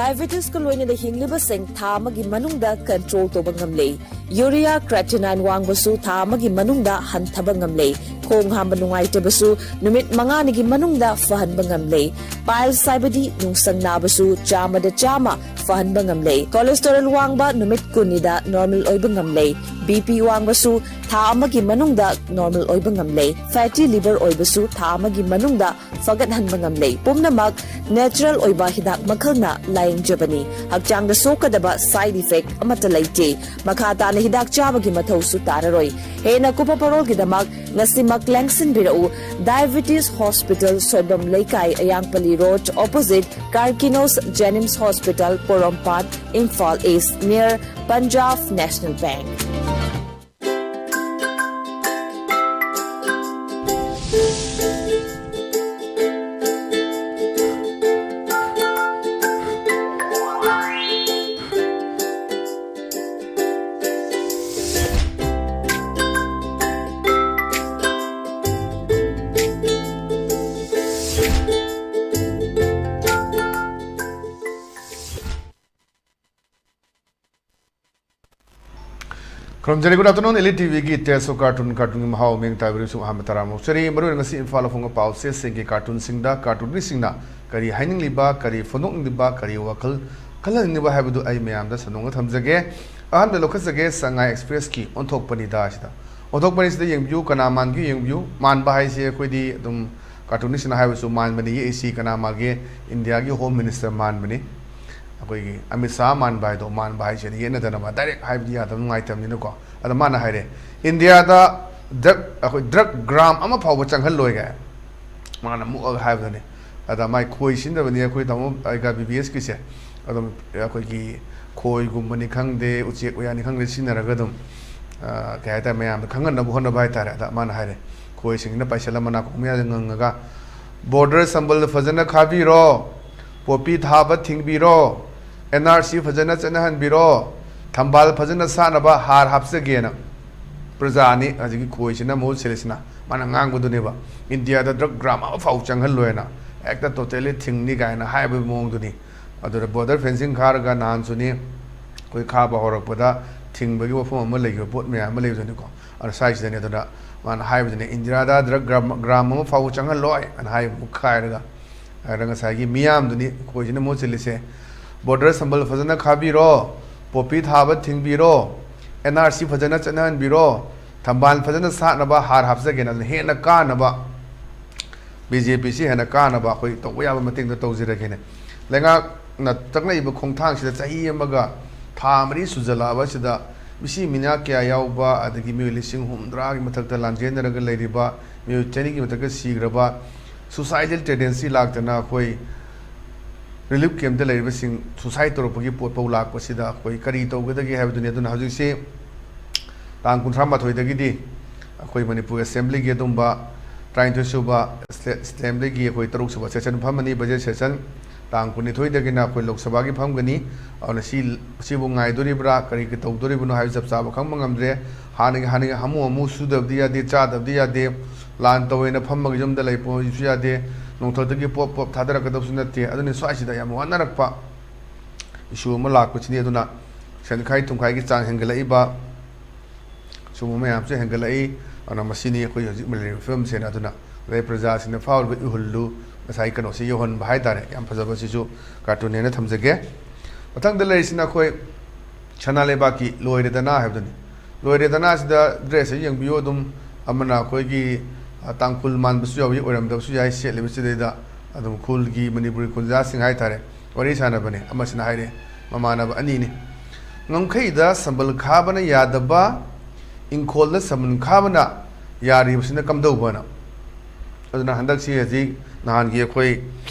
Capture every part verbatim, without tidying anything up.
Diabetesꯀ ꯂꯣꯏꯅꯅ ꯍꯤꯡꯂꯤꯕꯁꯤꯡ ꯊꯥ ꯑꯃꯒꯤ ꯃꯅꯨꯡꯗ control ꯇꯧꯕ ꯉꯝꯂꯦ꯫ Urea creatinine ꯋꯥꯡꯕꯁꯨ ꯊꯥ ꯑꯃꯒꯤ ꯃꯅꯨꯡꯗ ꯍꯟꯊꯕ ꯉꯝꯂꯦ꯫ ꯈꯣꯡ ꯍꯥꯝꯕ ꯅꯨꯡꯉꯥꯏꯇꯕꯁꯨ ꯅꯨꯃꯤꯠ ꯃꯉꯥꯅꯤꯒꯤ ꯃꯅꯨꯡꯗ ꯐꯍꯟꯕ ꯉꯝꯂꯦ꯫ Piles ꯍꯥꯏꯕꯗꯤ ꯅꯨꯡꯁꯪ ꯅꯥꯕꯁꯨ ꯆꯥꯝꯃꯗ ꯆꯥꯝꯃ ꯐꯍꯟꯕ ꯉꯝꯂꯦ꯫ Cholesterol ꯋꯥꯡꯕ ꯅꯨꯃꯤꯠ ꯀꯨꯟꯅꯤꯗ normal ꯑꯣꯏꯕ ꯉꯝꯂꯦ꯫ BP ꯋꯥꯡꯕꯁꯨ ꯊꯥ ꯑꯃꯒꯤ ꯃꯅꯨꯡꯗ normal ꯑꯣꯏꯕ ꯉꯝꯂꯦ꯫ Fatty liver ꯑꯣꯏꯕꯁꯨ ꯊꯥ ꯑꯃꯒꯤ ꯃꯅꯨꯡꯗ ꯐꯒꯠꯍꯟꯕ ꯉꯝꯂꯦ꯫ ꯄꯨꯝꯅꯃꯛ natural ꯑꯣꯏꯕ ꯍꯤꯗꯥꯛ ꯃꯈꯜꯅ ꯂꯥꯌꯦꯡꯖꯕꯅꯤ꯫ ꯍꯛꯆꯥꯡꯗ ꯁꯣꯛꯀꯗꯕ side effect ꯑꯃꯠꯇ ꯂꯩꯇꯦ꯫ ꯃꯈꯥ ꯇꯥꯅ ꯍꯤꯗꯥꯛ ꯆꯥꯕꯒꯤ ꯃꯊꯧꯁꯨ ꯇꯥꯔꯔꯣꯏ꯫ ꯍꯦꯟꯅ ꯀꯨꯞꯄ ꯄꯔꯣꯜꯒꯤꯗꯃꯛ ꯉꯁꯤꯃꯛ ꯂꯦꯡꯁꯤꯟꯕꯤꯔꯛꯎ꯫ Diabetes Hospital, ꯁꯣꯏꯕꯝ ꯂꯩꯀꯥꯏ, ꯑꯌꯥꯡꯄꯜꯂꯤ Road, opposite Carkinos Jenims Hospital, Porompat, Imphal East, near Punjab National Bank꯫ ꯈꯨꯔꯨꯝꯖꯔꯤ꯫ Good afternoon, Elite TVꯒꯤ Taste of Cartoon, cartoonꯒꯤ ꯃꯍꯥꯎ ꯃꯤꯡ ꯇꯥꯕꯤꯔꯤꯕꯁꯨ ꯑꯍꯥꯟꯕ ꯇꯔꯥꯃꯨꯛ ꯆꯔꯤ꯫ ꯃꯔꯨꯑꯣꯏꯅ ꯉꯁꯤ ꯏꯝꯐꯥꯜ ꯐꯣꯡꯕ ꯄꯥꯎꯆꯦꯁꯤꯡꯒꯤ cartoonꯁꯤꯡꯗ cartoonistꯁꯤꯡꯅ ꯀꯔꯤ ꯍꯥꯏꯅꯤꯡꯂꯤꯕ, ꯀꯔꯤ ꯐꯣꯡꯗꯣꯛꯅꯤꯡꯂꯤꯕ, ꯀꯔꯤ ꯋꯥꯈꯜ ꯈꯜꯍꯟꯅꯤꯡꯂꯤꯕ ꯍꯥꯏꯕꯗꯨ ꯑꯩ ꯃꯌꯥꯝꯗ ꯁꯟꯗꯣꯛꯅ ꯊꯝꯖꯒꯦ꯫ ꯑꯍꯥꯟꯕꯗ ꯂꯧꯈꯠꯆꯒꯦ, ꯁꯉꯥꯏ Expressꯀꯤ ꯑꯣꯟꯊꯣꯛꯄꯅꯤꯗ ꯑꯁꯤꯗ꯫ ꯑꯣꯟꯊꯣꯛꯄꯅꯤꯁꯤꯗ ꯌꯦꯡꯕꯤꯌꯨ, ꯀꯅꯥ ꯃꯥꯟꯒꯦ ꯌꯦꯡꯕꯤꯌꯨ꯫ ꯃꯥꯟꯕ ꯍꯥꯏꯁꯦ ꯑꯩꯈꯣꯏꯗꯤ ꯑꯗꯨꯝ cartoonistꯅ ꯍꯥꯏꯕꯁꯨ ꯃꯥꯟꯕꯅꯤ, ꯌꯦꯛꯏꯁꯤ ꯀꯅꯥ ꯃꯥꯟꯒꯦ? ꯏꯟꯗꯤꯌꯥꯒꯤ Home Minister ꯃꯥꯟꯕꯅꯤ꯫ ꯑꯩꯈꯣꯏꯒꯤ ꯑꯃꯤꯠ ꯁꯥꯍ ꯃꯥꯟꯕ ꯍꯥꯏꯗꯣ, ꯃꯥꯟꯕ ꯍꯥꯏꯁꯦ ꯌꯦꯠꯅꯗꯅꯕ, direct ꯍꯥꯏꯕꯗꯤ ꯌꯥꯗꯕ, ꯅꯨꯡꯉꯥꯏꯇꯕꯅꯤꯅꯀꯣ꯫ ꯑꯗ ꯃꯥꯅ ꯍꯥꯏꯔꯦ, "ꯏꯟꯗꯤꯌꯥꯗ drug, ꯑꯩꯈꯣꯏ drug gram ꯑꯃ ꯐꯥꯎꯕ ꯆꯪꯍꯜꯂꯣꯏ" ꯀꯥꯏ ꯃꯥꯅ ꯃꯨꯛꯑꯒ ꯍꯥꯏꯕꯗꯨꯅꯤ꯫ ꯑꯗ ꯃꯥꯏ ꯈꯣꯏ ꯁꯤꯖꯤꯟꯅꯕꯅꯤ ꯑꯩꯈꯣꯏ ꯇꯥꯃꯣ ꯑꯩꯒ BBSꯀꯤꯁꯦ꯫ ꯑꯗꯨꯝ ꯑꯩꯈꯣꯏꯒꯤ ꯈꯣꯏꯒꯨꯝꯕꯅꯤ ꯈꯪꯗꯦ, ꯎꯆꯦꯛ ꯎꯌꯥꯅꯤ ꯈꯪꯗꯦ, ꯁꯤꯖꯤꯟꯅꯔꯒ ꯑꯗꯨꯝ, ꯑ, ꯀꯩ ꯍꯥꯏꯇꯥꯔꯦ, ꯃꯌꯥꯝꯗ ꯈꯪꯍꯟꯅꯕ ꯍꯣꯠꯅꯕ ꯍꯥꯏꯇꯥꯔꯦ꯫ ꯑꯗ ꯃꯥꯅ ꯍꯥꯏꯔꯦ, ꯈꯣꯏꯁꯤꯡꯁꯤꯅ ꯄꯥꯏꯁꯤꯜꯂ ꯃꯅꯥꯀꯣꯡ ꯃꯌꯥꯗ ꯉꯪꯉꯒ, "Border ꯁꯝꯕꯜ ꯐꯖꯅ ꯈꯥꯕꯤꯔꯣ, ꯄꯣꯄꯤ ꯊꯥꯕ ꯊꯤꯡꯕꯤꯔꯣ, NRC ꯐꯖꯅ ꯆꯠꯅꯍꯟꯕꯤꯔꯣ, ꯊꯝꯕꯥꯜ ꯐꯖꯅ ꯁꯥꯠꯅꯕ ꯍꯥꯔ ꯍꯥꯞꯆꯒꯦꯅ" ꯄ꯭ꯔꯖꯥꯅꯤ ꯍꯧꯖꯤꯛꯀꯤ ꯈꯣꯏꯁꯤꯅ ꯃꯍꯨꯠ ꯁꯤꯜꯂꯤꯁꯤꯅ꯫ ꯃꯥꯅ ꯉꯥꯡꯕꯗꯨꯅꯦꯕ, "ꯏꯟꯗꯤꯌꯥꯗ drug gram ꯑꯃꯐꯥꯎ ꯆꯪꯍꯜꯂꯣꯏꯅ, ꯍꯦꯛꯇ totally ꯊꯤꯡꯅꯤ" ꯀꯥꯏꯅ ꯍꯥꯏꯕꯒꯤ ꯃꯑꯣꯡꯗꯨꯅꯤ꯫ ꯑꯗꯨꯗ ꯕꯣꯔꯗꯔ ꯐꯦꯟꯁꯤꯡ ꯈꯥꯔꯒ ꯅꯍꯥꯟꯁꯨꯅꯤ, ꯑꯩꯈꯣꯏ ꯈꯥꯕ ꯍꯧꯔꯛꯄꯗ ꯊꯤꯡꯕꯒꯤ ꯋꯥꯐꯝ ꯑꯃ ꯂꯩꯈꯤꯕ, ꯄꯣꯠ ꯃꯌꯥꯝ ꯑꯃ ꯂꯩꯕꯗꯨꯅꯤꯀꯣ꯫ ꯑꯗꯨ ꯁ꯭ꯋꯥꯏꯁꯤꯗꯅꯦ, ꯑꯗꯨꯅ ꯃꯥꯅ ꯍꯥꯏꯕꯗꯨꯅꯦ, ꯏꯟꯗꯤꯌꯥꯗ ꯒ꯭ꯔꯥꯝ, ꯒ꯭ꯔꯥꯝ ꯑꯃ ꯐꯥꯎꯕ ꯆꯪꯍꯜꯂꯣꯏ ꯑꯅ ꯍꯥꯏꯕ ꯑꯃꯨꯛ ꯈꯥꯏꯔꯒ, ꯑꯗ ꯉꯁꯥꯏꯒꯤ ꯃꯤꯌꯥꯝꯗꯨꯅꯤ ꯑꯩꯈꯣꯏꯁꯤꯅ ꯃꯍꯨꯠ ꯁꯤꯜꯂꯤꯁꯦ꯫ ꯕꯣꯔꯗꯔ ꯁꯝꯕꯜ ꯐꯖꯅ ꯈꯥꯕꯤꯔꯣ, ꯄꯣꯄꯤ ꯊꯥꯕ ꯊꯤꯡꯕꯤꯔꯣ, ꯑꯦꯟ ꯑꯥꯔ ꯁꯤ ꯐꯖꯅ ꯆꯠꯅꯍꯟꯕꯤꯔꯣ, ꯊꯝꯕꯥꯜ ꯐꯖꯅ ꯁꯥꯠꯅꯕ ꯍꯥꯔ ꯍꯥꯞꯆꯒꯦꯅ, ꯑꯗꯨꯅ ꯍꯦꯟꯅ ꯀꯥꯟꯅꯕ, ꯕꯤ ꯖꯦ ꯄꯤꯁꯤ ꯍꯦꯟꯅ ꯀꯥꯟꯅꯕ ꯑꯩꯈꯣꯏ ꯇꯧꯕ ꯌꯥꯕ ꯃꯇꯦꯡꯗꯣ ꯇꯧꯖꯔꯒꯦꯅꯦ꯫ ꯂꯩꯉꯥꯛꯅ ꯆꯪꯂꯛꯏꯕ ꯈꯣꯡꯊꯥꯡꯁꯤꯗ ꯆꯍꯤ ꯑꯃꯒ ꯊꯥ ꯃꯔꯤ ꯁꯨꯖꯜꯂꯛꯑꯕ ꯑꯁꯤꯗ ꯃꯤꯁꯤ ꯃꯤꯅꯥ ꯀꯌꯥ ꯌꯥꯎꯕ, ꯑꯗꯒꯤ ꯃꯤꯑꯣꯏ ꯂꯤꯁꯤꯡ ꯍꯨꯝꯗ꯭ꯔꯥꯒꯤ ꯃꯊꯛꯇ ꯂꯥꯟꯖꯦꯟꯅꯔꯒ ꯂꯩꯔꯤꯕ, ꯃꯤꯑꯣꯏ ꯆꯅꯤꯒꯤ ꯃꯊꯛꯇ ꯁꯤꯈ꯭ꯔꯕ, ꯁꯨꯁꯥꯏꯗꯦꯜ ꯇꯦꯟꯗꯦꯟꯁꯤ ꯂꯥꯛꯇꯅ ꯑꯩꯈꯣꯏ ꯔꯤꯂꯤꯐ ꯀꯦꯝꯞꯇ ꯂꯩꯔꯤꯕꯁꯤꯡ ꯁꯨꯁꯥꯏꯗ ꯇꯧꯔꯛꯄꯒꯤ ꯄꯣꯠꯐꯧ ꯂꯥꯛꯄꯁꯤꯗ ꯑꯩꯈꯣꯏ ꯀꯔꯤ ꯇꯧꯒꯗꯒꯦ ꯍꯥꯏꯕꯗꯨꯅꯤ꯫ ꯑꯗꯨꯅ ꯍꯧꯖꯤꯛꯁꯤ ꯇꯥꯡ ꯀꯨꯟꯊ꯭ꯔꯥ ꯃꯥꯊꯣꯏꯗꯒꯤꯗꯤ ꯑꯩꯈꯣꯏ ꯃꯅꯤꯄꯨꯔ ꯑꯦꯁꯦꯝꯕ꯭ꯂꯤꯒꯤ ꯑꯗꯨꯝꯕ ꯇꯔꯥꯅꯤꯊꯣꯏ ꯁꯨꯕ ꯁ꯭ꯇꯦꯠ ꯑꯦꯁꯦꯝꯕ꯭ꯂꯤꯒꯤ ꯑꯩꯈꯣꯏ ꯇꯔꯨꯛ ꯁꯨꯕ ꯁꯦꯁꯟ ꯐꯝꯃꯅꯤ, ꯕꯖꯦꯠ ꯁꯦꯁꯟ꯫ ꯇꯥꯡ ꯀꯨꯟꯅꯤꯊꯣꯏꯗꯒꯤꯅ ꯑꯩꯈꯣꯏ ꯂꯣꯛ ꯁꯚꯥꯒꯤ ꯐꯝꯒꯅꯤ꯫ ꯑꯗꯨꯅ ꯁꯤ, ꯁꯤꯕꯨ ꯉꯥꯏꯗꯣꯔꯤꯕ꯭ꯔꯥ, ꯀꯔꯤ ꯀꯔꯤ ꯇꯧꯗꯣꯔꯤꯕꯅꯣ ꯍꯥꯏꯕ ꯆꯞ ꯆꯥꯕ ꯈꯪꯕ ꯉꯝꯗ꯭ꯔꯦ꯫ ꯍꯥꯟꯅꯒꯤ, ꯍꯥꯟꯅꯒꯤ ꯍꯥꯃꯨ ꯍꯥꯃꯨ ꯁꯨꯗꯕꯗꯤ ꯌꯥꯗꯦ, ꯆꯥꯗꯕꯗꯤ ꯌꯥꯗꯦ, ꯂꯥꯟ ꯇꯧꯋꯦꯅ ꯐꯝꯃꯒ ꯌꯨꯝꯗ ꯂꯩꯕꯁꯨ ꯌꯥꯗꯦ, ꯅꯣꯡꯊꯛꯇꯒꯤ ꯄꯣꯞ ꯄꯣꯞ ꯊꯥꯗꯔꯛꯀꯗꯕꯁꯨ ꯅꯠꯇꯦ꯫ ꯑꯗꯨꯅ ꯁ꯭ꯋꯥꯏꯁꯤꯗ ꯌꯥꯝ ꯋꯥꯅꯔꯛꯄ ꯏꯁꯨ ꯑꯃ ꯂꯥꯛꯄꯁꯤꯅꯤ꯫ ꯑꯗꯨꯅ ꯁꯦꯟꯈꯥꯏ ꯊꯨꯝꯈꯥꯏꯒꯤ ꯆꯥꯡ ꯍꯦꯟꯒꯠꯂꯛꯏꯕ, ꯁꯨꯝꯕ ꯃꯌꯥꯝꯁꯨ ꯍꯦꯟꯒꯠꯂꯛꯏ꯫ ꯑꯗꯨꯅ ꯃꯁꯤꯅꯤ ꯑꯩꯈꯣꯏ ꯍꯧꯖꯤꯛ ꯂꯩꯔꯤꯕ ꯐꯤꯕꯝꯁꯦꯅ꯫ ꯑꯗꯨꯅ ꯑꯗꯩ ꯄ꯭ꯔꯖꯥꯁꯤꯡꯅ ꯐꯥꯎꯔꯤꯕ ꯏꯍꯨꯜꯗꯨ ꯉꯁꯥꯏ ꯀꯩꯅꯣꯁꯤ ꯌꯧꯍꯟꯕ ꯍꯥꯏ ꯇꯥꯔꯦ꯫ ꯌꯥꯝ ꯐꯖꯕ, ꯁꯤꯁꯨ ꯀꯥꯔꯇꯨꯟꯅꯦꯅ ꯊꯝꯖꯒꯦ꯫ ꯃꯊꯪꯗ ꯂꯩꯔꯤꯁꯤꯅ ꯑꯩꯈꯣꯏ ꯁꯅꯥ ꯂꯩꯕꯥꯛꯀꯤ ꯂꯣꯏꯔꯦꯗꯅ ꯍꯥꯏꯕꯗꯨꯅꯤ꯫ ꯂꯣꯏꯔꯦꯗꯅ ꯁꯤꯗ ꯗ꯭ꯔꯦꯁꯁꯦ ꯌꯦꯡꯕꯤꯌꯨ ꯑꯗꯨꯝ, ꯑꯃꯅ ꯑꯩꯈꯣꯏꯒꯤ, ꯑ, ꯇꯥꯡꯈꯨꯜ ꯃꯥꯟꯕꯁꯨ ꯌꯥꯎꯏ, ꯑꯣꯏꯔꯝꯗꯕꯁꯨ ꯌꯥꯏ, ꯁꯦꯠꯂꯤꯕꯁꯤꯗꯩꯗ ꯑꯗꯨꯝ ꯈꯨꯜꯒꯤ ꯃꯅꯤꯄꯨꯔꯤ ꯈꯨꯟꯖꯥꯁꯤꯡ ꯍꯥꯏ ꯇꯥꯔꯦ꯫ ꯋꯥꯔꯤ ꯁꯥꯟꯅꯕꯅꯦ꯫ ꯑꯃꯁꯤꯅ ꯍꯥꯏꯔꯦ, ꯃꯃꯥꯟꯅꯕ ꯑꯅꯤꯅꯤ꯫ "ꯉꯝꯈꯩꯗ ꯁꯝꯕꯜ ꯈꯥꯕꯅ ꯌꯥꯗꯕ, ꯏꯪꯈꯣꯜꯗ ꯁꯝꯕꯜ ꯈꯥꯕꯅ ꯌꯥꯔꯤꯕꯁꯤꯅ ꯀꯝꯗꯧꯕꯅ?" ꯑꯗꯨꯅ ꯍꯟꯗꯛꯁꯤ ꯍꯧꯖꯤꯛ ꯅꯍꯥꯟꯒꯤ ꯑꯩꯈꯣꯏ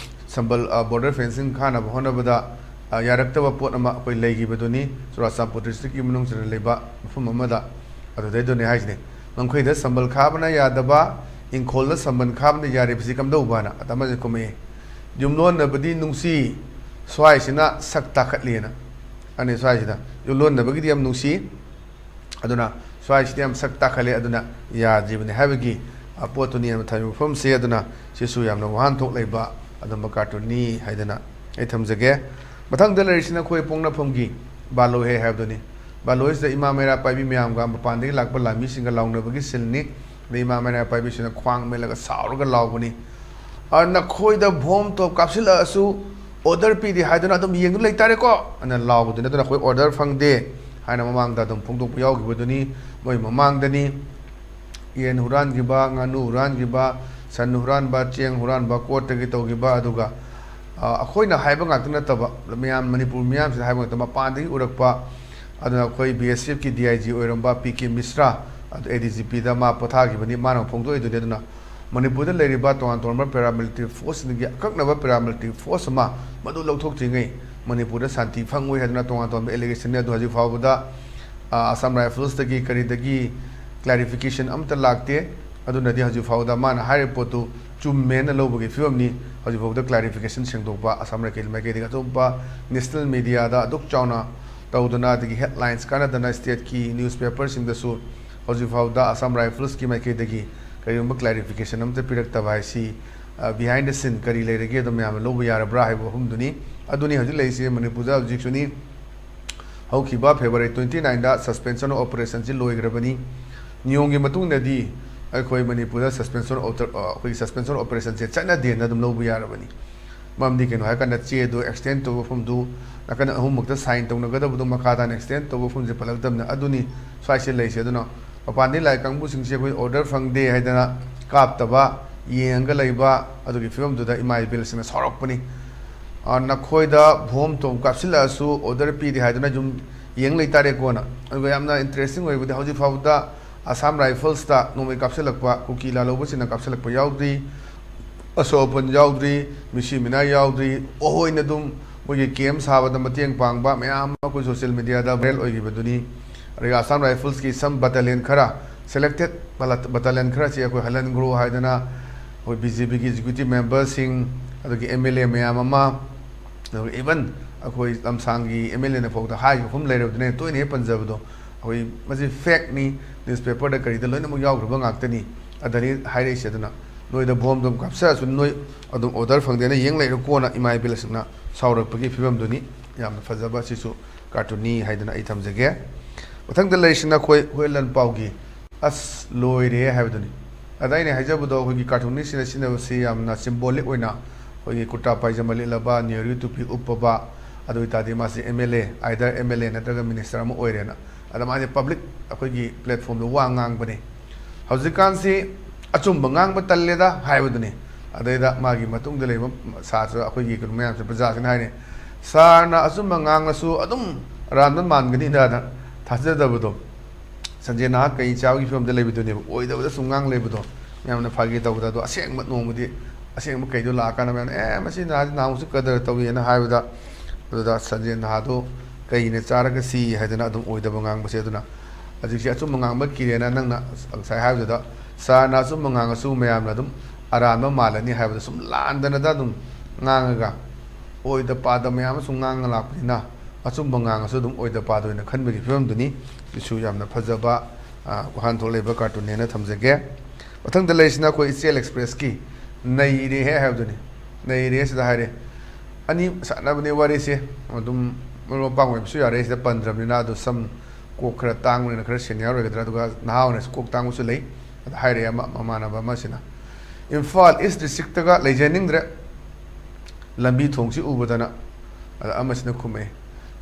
ꯁꯝꯕꯜ, ꯑ, ꯕꯣꯔꯗꯔ ꯐꯦꯟꯁꯤꯡ ꯈꯥꯅꯕ ꯍꯣꯠꯅꯕꯗ, ꯑ, ꯌꯥꯔꯛꯇꯕ ꯄꯣꯠ ꯑꯃ ꯑꯩꯈꯣꯏ ꯂꯩꯈꯤꯕꯗꯨꯅꯤ, ꯆꯨꯔꯥꯆꯥꯟꯄꯨꯔ ꯗꯤꯁꯇ꯭ꯔꯤꯛꯀꯤ ꯃꯅꯨꯡꯁꯤꯗ ꯂꯩꯕ ꯃꯐꯝ ꯑꯃꯗ꯫ ꯑꯗꯨꯗꯩꯗꯨꯅꯦ ꯍꯥꯏꯁꯤꯅꯦ, "ꯉꯝꯈꯩꯗ ꯁꯝꯕꯜ ꯈꯥꯕꯅ ꯌꯥꯗꯕ, ꯏꯪꯈꯣꯜꯗ ꯁꯝꯕꯜ ꯈꯥꯕꯅ ꯌꯥꯔꯤꯕꯁꯤ ꯀꯝꯗꯧꯕꯅ?" ꯑꯗ ꯑꯃꯁꯦ ꯈꯨꯝꯃꯛꯑꯦ, "ꯌꯨꯝꯂꯣꯟꯅꯕꯗꯤ ꯅꯨꯡꯁꯤ, ꯁ꯭ꯋꯥꯏꯁꯤꯅ ꯁꯛ ꯇꯥꯈꯠꯂꯤꯅ"꯫ ꯑꯅꯤ ꯁ꯭ꯋꯥꯏꯁꯤꯗ ꯌꯨꯝꯂꯣꯟꯅꯕꯒꯤꯗꯤ ꯌꯥꯝ ꯅꯨꯡꯁꯤ, ꯑꯗꯨꯅ ꯁ꯭ꯋꯥꯏꯁꯤꯗꯤ ꯌꯥꯝ ꯁꯛ ꯇꯥꯈꯠꯂꯦ, ꯑꯗꯨꯅ ꯌꯥꯗ꯭ꯔꯤꯕꯅꯤ ꯍꯥꯏꯕꯒꯤ, ꯑ, ꯄꯣꯠꯇꯨꯅꯤ ꯌꯥꯝꯅ ꯊꯝꯃꯤꯕ ꯃꯐꯝꯁꯦ꯫ ꯑꯗꯨꯅ ꯁꯤꯁꯨ ꯌꯥꯝꯅ ꯋꯥꯍꯟꯊꯣꯛ ꯂꯩꯕ ꯑꯗꯨꯝꯕ ꯀꯥꯔꯇꯨꯟꯅꯤ ꯍꯥꯏꯗꯅ ꯑꯩ ꯊꯝꯖꯒꯦ꯫ ꯃꯊꯪꯗ ꯂꯩꯔꯤꯁꯤꯅ ꯑꯩꯈꯣꯏ ꯄꯣꯛꯅꯐꯝꯒꯤ ꯕꯥꯂꯣꯏ ꯍꯥꯏ ꯍꯥꯏꯕꯗꯨꯅꯤ꯫ ꯕꯥꯂꯣꯏꯁꯤꯗ ꯏꯃꯥ ꯃꯩꯔꯥ ꯄꯥꯏꯕꯤ ꯃꯌꯥꯝꯒ ꯃꯄꯥꯟꯗꯒꯤ ꯂꯥꯛꯄ ꯂꯥꯟꯃꯤꯁꯤꯡꯒ ꯂꯥꯎꯅꯕꯒꯤ ꯁꯤꯟꯅꯤ꯫ ꯑꯗꯩ ꯏꯃꯥ ꯃꯩꯔꯥ ꯄꯥꯏꯕꯤꯁꯤꯅ ꯈ꯭ꯋꯥꯡ ꯃꯦꯜꯂꯒ ꯁꯥꯎꯔꯒ ꯂꯥꯎꯕꯅꯤ꯫ "ꯑ, ꯅꯈꯣꯏꯗ ꯕꯣꯝ ꯇꯣꯞ ꯀꯥꯞꯁꯤꯜꯂꯛꯑꯁꯨ ꯑꯣꯔꯗꯔ ꯄꯤꯗꯦ ꯍꯥꯏꯗꯨꯅ ꯑꯗꯨꯝ ꯌꯦꯡꯗꯨꯅ ꯂꯩꯇꯥꯔꯦꯀꯣ" ꯑꯅ ꯂꯥꯎꯕꯗꯨꯅ ꯑꯗꯨꯅ ꯑꯩꯈꯣꯏ ꯑꯣꯔꯗꯔ ꯐꯪꯗꯦ ꯍꯥꯏꯅ ꯃꯃꯥꯡꯗ ꯑꯗꯨꯝ ꯐꯣꯡꯗꯣꯛꯄ ꯌꯥꯎꯈꯤꯕꯗꯨꯅꯤ꯫ ꯃꯣꯏ ꯃꯃꯥꯡꯗꯅꯤ ꯌꯦꯟ ꯍꯨꯔꯥꯟꯈꯤꯕ, ꯉꯥꯅꯨ ꯍꯨꯔꯥꯟꯈꯤꯕ, ꯁꯟ ꯍꯨꯔꯥꯟꯕ, ꯆꯦꯡ ꯍꯨꯔꯥꯟꯕ, ꯀꯣꯔꯠꯇꯒꯤ ꯇꯧꯈꯤꯕ, ꯑꯗꯨꯒ, ꯑ, ꯑꯩꯈꯣꯏꯅ ꯍꯥꯏꯕ ꯉꯥꯛꯇ ꯅꯠꯇꯕ, ꯃꯌꯥꯝ, ꯃꯅꯤꯄꯨꯔ ꯃꯤꯌꯥꯝꯁꯤꯗ ꯍꯥꯏꯕ ꯉꯥꯛꯇ, ꯃꯄꯥꯟꯗꯒꯤ ꯎꯔꯛꯄ, ꯑꯗꯨꯅ ꯑꯩꯈꯣꯏ B S ꯑꯦꯐꯀꯤ D I G ꯑꯣꯏꯔꯝꯕ ꯄꯤ ꯀꯦ ꯃꯤꯁ꯭ꯔꯥ, ꯑꯗꯨ ꯑꯦ ꯗꯤ ꯖꯤ ꯄꯤꯗ ꯃꯥ ꯄꯣꯊꯥꯈꯤꯕꯅꯤ, ꯃꯥꯅ ꯐꯣꯡꯗꯣꯛꯏꯗꯨꯅꯤ꯫ ꯑꯗꯨꯅ ꯃꯅꯤꯄꯨꯔꯗ ꯂꯩꯔꯤꯕ ꯇꯣꯉꯥꯟ ꯇꯣꯉꯥꯟꯕ ꯄꯦꯔꯥꯃꯤꯂꯤꯇꯔꯤ ꯐꯣꯔꯁꯁꯤꯡꯗꯒꯤ ꯑꯀꯛꯅꯕ ꯄꯦꯔꯥꯃꯤꯂꯤꯇꯔꯤ ꯐꯣꯔꯁ ꯑꯃ ꯃꯗꯨ ꯂꯧꯊꯣꯛꯇ꯭ꯔꯤꯉꯩ ꯃꯅꯤꯄꯨꯔꯗ ꯁꯥꯟꯇꯤ ꯐꯪꯉꯣꯏ ꯍꯥꯏꯗꯨꯅ ꯇꯣꯉꯥꯟ ꯇꯣꯉꯥꯟꯕ ꯑꯦꯂꯤꯒꯦꯁꯟꯅꯤ꯫ ꯑꯗꯨ ꯍꯧꯖꯤꯛ ꯐꯥꯎꯕꯗ, ꯑ, ꯑꯁꯥꯝ ꯔꯥꯏꯐꯜꯁꯇꯒꯤ ꯀꯔꯤꯗꯒꯤ ꯀ꯭ꯂꯥꯔꯤꯐꯤꯀꯦꯁꯟ ꯑꯃꯠꯇ ꯂꯥꯛꯇꯦ꯫ ꯑꯗꯨꯅꯗꯤ ꯍꯧꯖꯤꯛ ꯐꯥꯎꯕꯗ ꯃꯥꯅ ꯍꯥꯏꯔꯤꯕ ꯄꯣꯠꯇꯨ ꯆꯨꯝꯃꯦꯅ ꯂꯧꯕꯒꯤ ꯐꯤꯕꯝꯅꯤ꯫ ꯍꯧꯖꯤꯛ ꯐꯥꯎꯕꯗ ꯀ꯭ꯂꯥꯔꯤꯐꯤꯀꯦꯁꯟ ꯁꯦꯡꯗꯣꯛꯄ ꯑꯁꯥꯝ ꯔꯥꯏꯐꯜ ꯃꯥꯏꯀꯩꯗꯒꯤ ꯑꯇꯣꯞꯄ ꯅꯦꯁꯅꯦꯜ ꯃꯦꯗꯤꯌꯥꯗ ꯑꯗꯨꯛ ꯆꯥꯎꯅ ꯇꯧꯗꯅ, ꯑꯗꯒꯤ ꯍꯦꯗꯂꯥꯏꯟꯁ ꯀꯥꯟꯅꯗꯅ ꯁ꯭ꯇꯦꯠꯀꯤ ꯅ꯭ꯌꯨꯁꯄꯦꯄꯔꯁꯤꯡꯗꯁꯨ ꯍꯧꯖꯤꯛ ꯐꯥꯎꯕꯗ ꯑꯁꯥꯝ ꯔꯥꯏꯐꯜꯁꯀꯤ ꯃꯥꯏꯀꯩꯗꯒꯤ ꯀꯔꯤꯒꯨꯝꯕ ꯀ꯭ꯂꯥꯔꯤꯐꯤꯀꯦꯁꯟ ꯑꯃꯠꯇ ꯄꯤꯔꯛꯇꯕ ꯍꯥꯏꯁꯤ, ꯑ, behind the scene ꯀꯔꯤ ꯂꯩꯔꯒꯦ, ꯑꯗꯨꯝ ꯃꯌꯥꯝꯅ ꯂꯧꯕ ꯌꯥꯔꯕ꯭ꯔꯥ ꯍꯥꯏꯕ ꯋꯥꯐꯝꯗꯨꯅꯤ꯫ ꯑꯗꯨꯅꯤ ꯍꯧꯖꯤꯛ ꯂꯩꯔꯤꯁꯦ ꯃꯅꯤꯄꯨꯔꯗ ꯍꯧꯖꯤꯛꯁꯨꯅꯤ꯫ ꯍꯧꯈꯤꯕ ꯐꯦꯕ꯭ꯔꯨꯋꯥꯔꯤ ꯇ꯭ꯋꯦꯟꯇꯤ ꯅꯥꯏꯟꯗ ꯁꯁꯄꯦꯟꯁꯟ ꯑꯣꯐ ꯑꯣꯄꯔꯦꯁꯟꯁꯤ ꯂꯣꯏꯈ꯭ꯔꯕꯅꯤ꯫ ꯅꯤꯌꯣꯝꯒꯤ ꯃꯇꯨꯡ ꯏꯟꯅꯗꯤ ꯑꯩꯈꯣꯏ ꯃꯅꯤꯄꯨꯔꯗ ꯁꯁꯄꯦꯟꯁꯟ ꯑꯣꯐ, ꯑ, ꯑꯩꯈꯣꯏꯒꯤ ꯁꯁꯄꯦꯟꯁꯟ ꯑꯣꯐ ꯑꯣꯄꯔꯦꯁꯟꯁꯦ ꯆꯠꯅꯗꯦꯅ ꯑꯗꯨꯝ ꯂꯧꯕ ꯌꯥꯔꯕꯅꯤ꯫ ꯃꯔꯝꯗꯤ ꯀꯩꯅꯣ ꯍꯥꯏꯔꯀꯥꯟꯗ ꯆꯦꯗꯣ ꯑꯦꯛꯁꯇꯦꯟ ꯇꯧꯕ ꯃꯐꯝꯗꯨ ꯅꯥꯀꯟ ꯑꯍꯨꯝꯃꯛꯇ ꯁꯥꯏꯟ ꯇꯧꯅꯒꯗꯕꯗꯣ ꯃꯈꯥ ꯇꯥꯅ ꯑꯦꯛꯁꯇꯦꯟ ꯇꯧꯕ ꯃꯐꯝꯁꯦ ꯄꯜꯂꯛꯇꯕꯅ ꯑꯗꯨꯅꯤ ꯁ꯭ꯋꯥꯏꯁꯦ ꯂꯩꯁꯦ꯫ ꯑꯗꯨꯅ ꯃꯄꯥꯟꯗꯒꯤ ꯂꯥꯛꯏ ꯀꯥꯡꯕꯨꯁꯤꯡꯁꯦ ꯑꯩꯈꯣꯏ ꯑꯣꯔꯗꯔ ꯐꯪꯗꯦ ꯍꯥꯏꯗꯅ ꯀꯥꯞꯇꯕ, ꯌꯦꯡꯉꯒ ꯂꯩꯕ ꯑꯗꯨꯒꯤ ꯐꯤꯕꯝꯗꯨꯗ ꯏꯃꯥ ꯏꯕꯦꯜꯁꯤꯡꯅ ꯁꯥꯎꯔꯛꯄꯅꯤ꯫ ꯑ, "ꯅꯈꯣꯏꯗ ꯕꯣꯝ ꯇꯣꯝ ꯀꯥꯞꯁꯤꯜꯂꯛꯑꯁꯨ ꯑꯣꯔꯗꯔ ꯄꯤꯗꯦ ꯍꯥꯏꯗꯨꯅ ꯌꯨꯝ ꯌꯦꯡ ꯂꯩꯇꯥꯔꯦꯀꯣꯅ"꯫ ꯑꯗꯨꯒ ꯌꯥꯝꯅ ꯏꯟꯇꯔꯦꯁꯇꯤꯡ ꯑꯣꯏꯕꯗꯤ ꯍꯧꯖꯤꯛ ꯐꯥꯎꯕꯗ ꯑꯁꯥꯝ ꯔꯥꯏꯐꯜꯁꯇ ꯅꯣꯡꯃꯩ ꯀꯥꯞꯁꯤꯜꯂꯛꯄ, ꯀꯨꯀꯤ ꯂꯥꯜꯍꯧꯕꯁꯤꯡꯅ ꯀꯥꯞꯁꯤꯜꯂꯛꯄ ꯌꯥꯎꯗ꯭ꯔꯤ, ꯑꯁꯣꯛ ꯑꯄꯟ ꯌꯥꯎꯗ꯭ꯔꯤ, ꯃꯤꯁꯤ ꯃꯤꯅꯥ ꯌꯥꯎꯗ꯭ꯔꯤ꯫ ꯑꯣꯍꯣꯏꯅ ꯑꯗꯨꯝ ꯃꯣꯏꯒꯤ ꯀꯦꯝ ꯁꯥꯕꯗ ꯃꯇꯦꯡ ꯄꯥꯡꯕ ꯃꯌꯥꯝ ꯑꯃ ꯑꯩꯈꯣꯏ ꯁꯣꯁꯤꯌꯦꯜ ꯃꯤꯗꯤꯌꯥꯗ ꯚꯥꯏꯔꯦꯜ ꯑꯣꯏꯈꯤꯕꯗꯨꯅꯤ꯫ ꯑꯗꯒꯤ ꯑꯁꯥꯝ ꯔꯥꯏꯐꯜꯁꯀꯤ ꯁꯝ ꯕꯇꯥꯂꯤꯌꯟ ꯈꯔ, ꯁꯦꯂꯦꯛꯇꯦꯠ ꯕꯇꯥꯂꯤꯌꯟ ꯈꯔꯁꯤ ꯑꯩꯈꯣꯏ ꯍꯜꯍꯟꯈ꯭ꯔꯣ ꯍꯥꯏꯗꯅ ꯑꯩꯈꯣꯏ ꯕꯤ ꯖꯦ ꯄꯤꯒꯤ ꯑꯦꯛꯖꯤꯀ꯭ꯌꯨꯇꯤꯚ ꯃꯦꯝꯕꯔꯁꯤꯡ, ꯑꯗꯒꯤ ꯑꯦꯝ ꯑꯦꯜ ꯑꯦ ꯃꯌꯥꯝ ꯑꯃ, ꯑꯗꯨꯒ ꯏꯚꯟ ꯑꯩꯈꯣꯏ ꯂꯝꯁꯥꯡꯒꯤ ꯑꯦꯝ ꯑꯦꯜ ꯑꯦꯅ ꯐꯥꯎꯗ ꯍꯥꯏꯈꯤꯕ ꯃꯐꯝ ꯂꯩꯔꯕꯗꯨꯅ ꯇꯣꯏꯅ ꯍꯦꯛ ꯄꯟꯖꯕꯗꯣ, ꯑꯩꯈꯣꯏ ꯃꯁꯤ ꯐꯦꯛꯅꯤ, ꯅ꯭ꯌꯨꯁꯄꯦꯄꯔꯗ ꯀꯔꯤꯗ ꯂꯣꯏꯅꯃꯛ ꯌꯥꯎꯈ꯭ꯔꯕ ꯉꯥꯛꯇꯅꯤ꯫ ꯑꯗꯅꯤ ꯍꯥꯏꯔꯛꯏꯁꯦ꯫ ꯑꯗꯨꯅ ꯅꯣꯏꯗ ꯕꯣꯝ ꯑꯗꯨꯝ ꯀꯥꯞꯆꯔꯁꯨ ꯅꯣꯏ ꯑꯗꯨꯝ ꯑꯣꯔꯗꯔ ꯐꯪꯗꯦꯅ ꯌꯦꯡ ꯂꯩꯔꯣꯀꯣꯅ ꯏꯃꯥ ꯏꯕꯦꯜꯁꯤꯡꯅ ꯁꯥꯎꯔꯛꯄꯒꯤ ꯐꯤꯕꯝꯗꯨꯅꯤ꯫ ꯌꯥꯝꯅ ꯐꯖꯕ, ꯑꯁꯤꯁꯨ ꯀꯥꯔꯇꯨꯟꯅꯤ ꯍꯥꯏꯗꯅ ꯑꯩ ꯊꯝꯖꯒꯦ꯫ ꯃꯊꯪꯗ ꯂꯩꯔꯤꯁꯤꯅ ꯑꯩꯈꯣꯏ ꯍꯨꯌꯦꯟ ꯂꯥꯟꯄꯥꯎꯒꯤ "ꯑꯁ ꯂꯣꯏꯔꯦ" ꯍꯥꯏꯕꯗꯨꯅꯤ꯫ ꯑꯗ ꯑꯩꯅ ꯍꯥꯏꯖꯕꯗꯣ, ꯑꯩꯈꯣꯏꯒꯤ ꯀꯥꯔꯇꯨꯟꯅꯤꯁꯤꯅ ꯁꯤꯖꯤꯟꯅꯕꯁꯤ ꯌꯥꯝꯅ ꯁꯤꯝꯕꯣꯂꯤꯛ ꯑꯣꯏꯅ, ꯑꯩꯈꯣꯏꯒꯤ ꯀꯨꯔꯇꯥ ꯄꯥꯏꯖꯃ ꯂꯤꯠꯂꯕ, ꯅꯦꯍꯔꯨ ꯇꯨꯄꯤ ꯎꯞꯄꯕ, ꯑꯗꯨ ꯑꯣꯏꯇꯥꯔꯗꯤ ꯃꯥꯁꯤ M L A, either M L A ꯅꯠꯇ꯭ꯔꯒ ꯃꯤꯅꯤꯁꯇꯔ ꯑꯃ ꯑꯣꯏꯔꯦꯅ ꯑꯗ ꯃꯥꯁꯦ ꯄꯕ꯭ꯂꯤꯛ ꯑꯩꯈꯣꯏꯒꯤ ꯄ꯭ꯂꯦꯠꯐꯣꯝꯗ ꯋꯥ ꯉꯥꯡꯕꯅꯦ꯫ ꯍꯧꯖꯤꯛꯀꯥꯟꯁꯤ ꯑꯆꯨꯝꯕ ꯉꯥꯡꯕ ꯇꯜꯂꯦꯗ ꯍꯥꯏꯕꯗꯨꯅꯤ꯫ ꯑꯗꯩꯗ ꯃꯥꯒꯤ ꯃꯇꯨꯡꯗ ꯂꯩꯕ ꯁꯥꯇ꯭ꯔ ꯑꯩꯈꯣꯏꯒꯤ ꯀꯩꯅꯣ ꯃꯌꯥꯝꯁꯦ, ꯄ꯭ꯔꯖꯥꯁꯤꯡꯅ ꯍꯥꯏꯅꯤ, "ꯁꯥꯔꯅ ꯑꯆꯨꯝꯕ ꯉꯥꯡꯂꯁꯨ ꯑꯗꯨꯝ ꯑꯔꯥꯟꯕ ꯃꯥꯟꯒꯅꯤꯗ" ꯊꯥꯖꯗꯕꯗꯣ, ꯁꯟꯖꯦ ꯅꯍꯥꯛ ꯀꯩ ꯆꯥꯕꯒꯤ ꯐꯤꯕꯝꯗ ꯂꯩꯕꯗꯨꯅꯦꯕ, ꯑꯣꯏꯗꯕꯗ ꯁꯨꯝ ꯉꯥꯡ ꯂꯩꯕꯗꯣ꯫ ꯃꯌꯥꯝꯅ ꯐꯥꯒꯤ ꯇꯧꯕꯗ, ꯑꯗꯣ ꯑꯁꯦꯡꯕ ꯅꯣꯡꯃꯗꯤ ꯑꯁꯦꯡꯕ ꯀꯩꯗꯣ ꯂꯥꯛꯑꯀꯥꯟꯗ ꯃꯌꯥꯝꯅ, "ꯑꯦ, ꯃꯁꯤ ꯅꯍꯥꯁꯤ ꯅꯍꯥꯟꯃꯨꯛꯁꯨ ꯀꯗꯔ ꯇꯧꯏꯅ" ꯍꯥꯏꯕꯗ, ꯑꯗꯨꯗ ꯁꯟꯖꯦ ꯅꯍꯥꯗꯣ ꯀꯩꯅ ꯆꯥꯔꯒ ꯁꯤ ꯍꯥꯏꯗꯅ ꯑꯗꯨꯝ ꯑꯣꯏꯗꯕ ꯉꯥꯡꯕꯁꯦ꯫ ꯑꯗꯨꯅ ꯍꯧꯖꯤꯛꯁꯦ ꯑꯆꯨꯝꯕ ꯉꯥꯡꯕ ꯀꯤꯔꯦꯅ ꯅꯪꯅ ꯉꯁꯥꯏ ꯍꯥꯏꯕꯗꯨꯗ, ꯁꯥꯔꯅ ꯑꯆꯨꯝꯕ ꯉꯥꯡꯉꯁꯨ ꯃꯌꯥꯝꯅ ꯑꯗꯨꯝ ꯑꯔꯥꯟꯕ ꯃꯥꯜꯂꯅꯤ ꯍꯥꯏꯕꯗ ꯁꯨꯝ ꯂꯥꯟꯗꯅꯗ ꯑꯗꯨꯝ ꯉꯥꯡꯉꯒ ꯑꯣꯏꯗ ꯄꯥꯗ ꯃꯌꯥꯝ ꯑꯃꯁꯨ ꯉꯥꯡꯉ ꯂꯥꯛꯄꯅꯤꯅ, ꯑꯆꯨꯝꯕ ꯉꯥꯡꯉꯁꯨ ꯑꯗꯨꯝ ꯑꯣꯏꯗ ꯄꯥꯗ ꯑꯣꯏꯅ ꯈꯟꯕꯒꯤ ꯐꯤꯕꯝꯗꯨꯅꯤ꯫ ꯁꯤꯁꯨ ꯌꯥꯝꯅ ꯐꯖꯕ, ꯑ, ꯋꯥꯍꯟꯊꯣꯛ ꯂꯩꯕ ꯀꯥꯔꯇꯨꯟꯅꯦꯅ ꯊꯝꯖꯒꯦ꯫ ꯃꯊꯪꯗ ꯂꯩꯔꯤꯁꯤꯅ ꯑꯩꯈꯣꯏ ꯏꯆꯦꯜ ꯑꯦꯛꯁꯄ꯭ꯔꯦꯁꯀꯤ "ꯅꯩꯔꯦꯍꯦ" ꯍꯥꯏꯕꯗꯨꯅꯤ꯫ "ꯅꯩꯔꯦ" ꯁꯤꯗ ꯍꯥꯏꯔꯦ꯫ ꯑꯅꯤ ꯁꯥꯟꯅꯕꯅꯦ ꯋꯥꯔꯤꯁꯦ꯫ ꯑꯗꯨꯝ ꯃꯔꯨꯞ ꯃꯄꯥꯡ ꯑꯣꯏꯕꯁꯨ ꯌꯥꯔꯦ, ꯁꯤꯗ ꯄꯟꯗ꯭ꯔꯕꯅꯤꯅ꯫ ꯑꯗꯣ ꯁꯝ ꯀꯣꯛ ꯈꯔ ꯇꯥꯡꯕꯅꯤꯅ ꯈꯔ ꯁꯦꯅꯤꯌꯔ ꯑꯣꯏꯒꯗ꯭ꯔꯥ, ꯑꯗꯨꯒ ꯅꯍꯥ ꯑꯣꯏꯅꯁꯨ ꯀꯣꯛ ꯇꯥꯡꯕꯁꯨ ꯂꯩ꯫ ꯑꯗ ꯍꯥꯏꯔꯛꯑꯦ ꯑꯃ, ꯃꯃꯥꯟꯅꯕ ꯑꯃꯁꯤꯅ, "ꯏꯝꯐꯥꯜ ꯏꯁ ꯗꯤꯁꯇ꯭ꯔꯤꯛꯇꯒ ꯂꯩꯖꯅꯤꯡꯗ꯭ꯔꯦ, ꯂꯝꯕꯤ ꯊꯣꯡꯁꯤ ꯎꯕꯗꯅ"꯫ ꯑꯗ ꯑꯃꯁꯤꯅ ꯈꯨꯝꯃꯛꯑꯦ,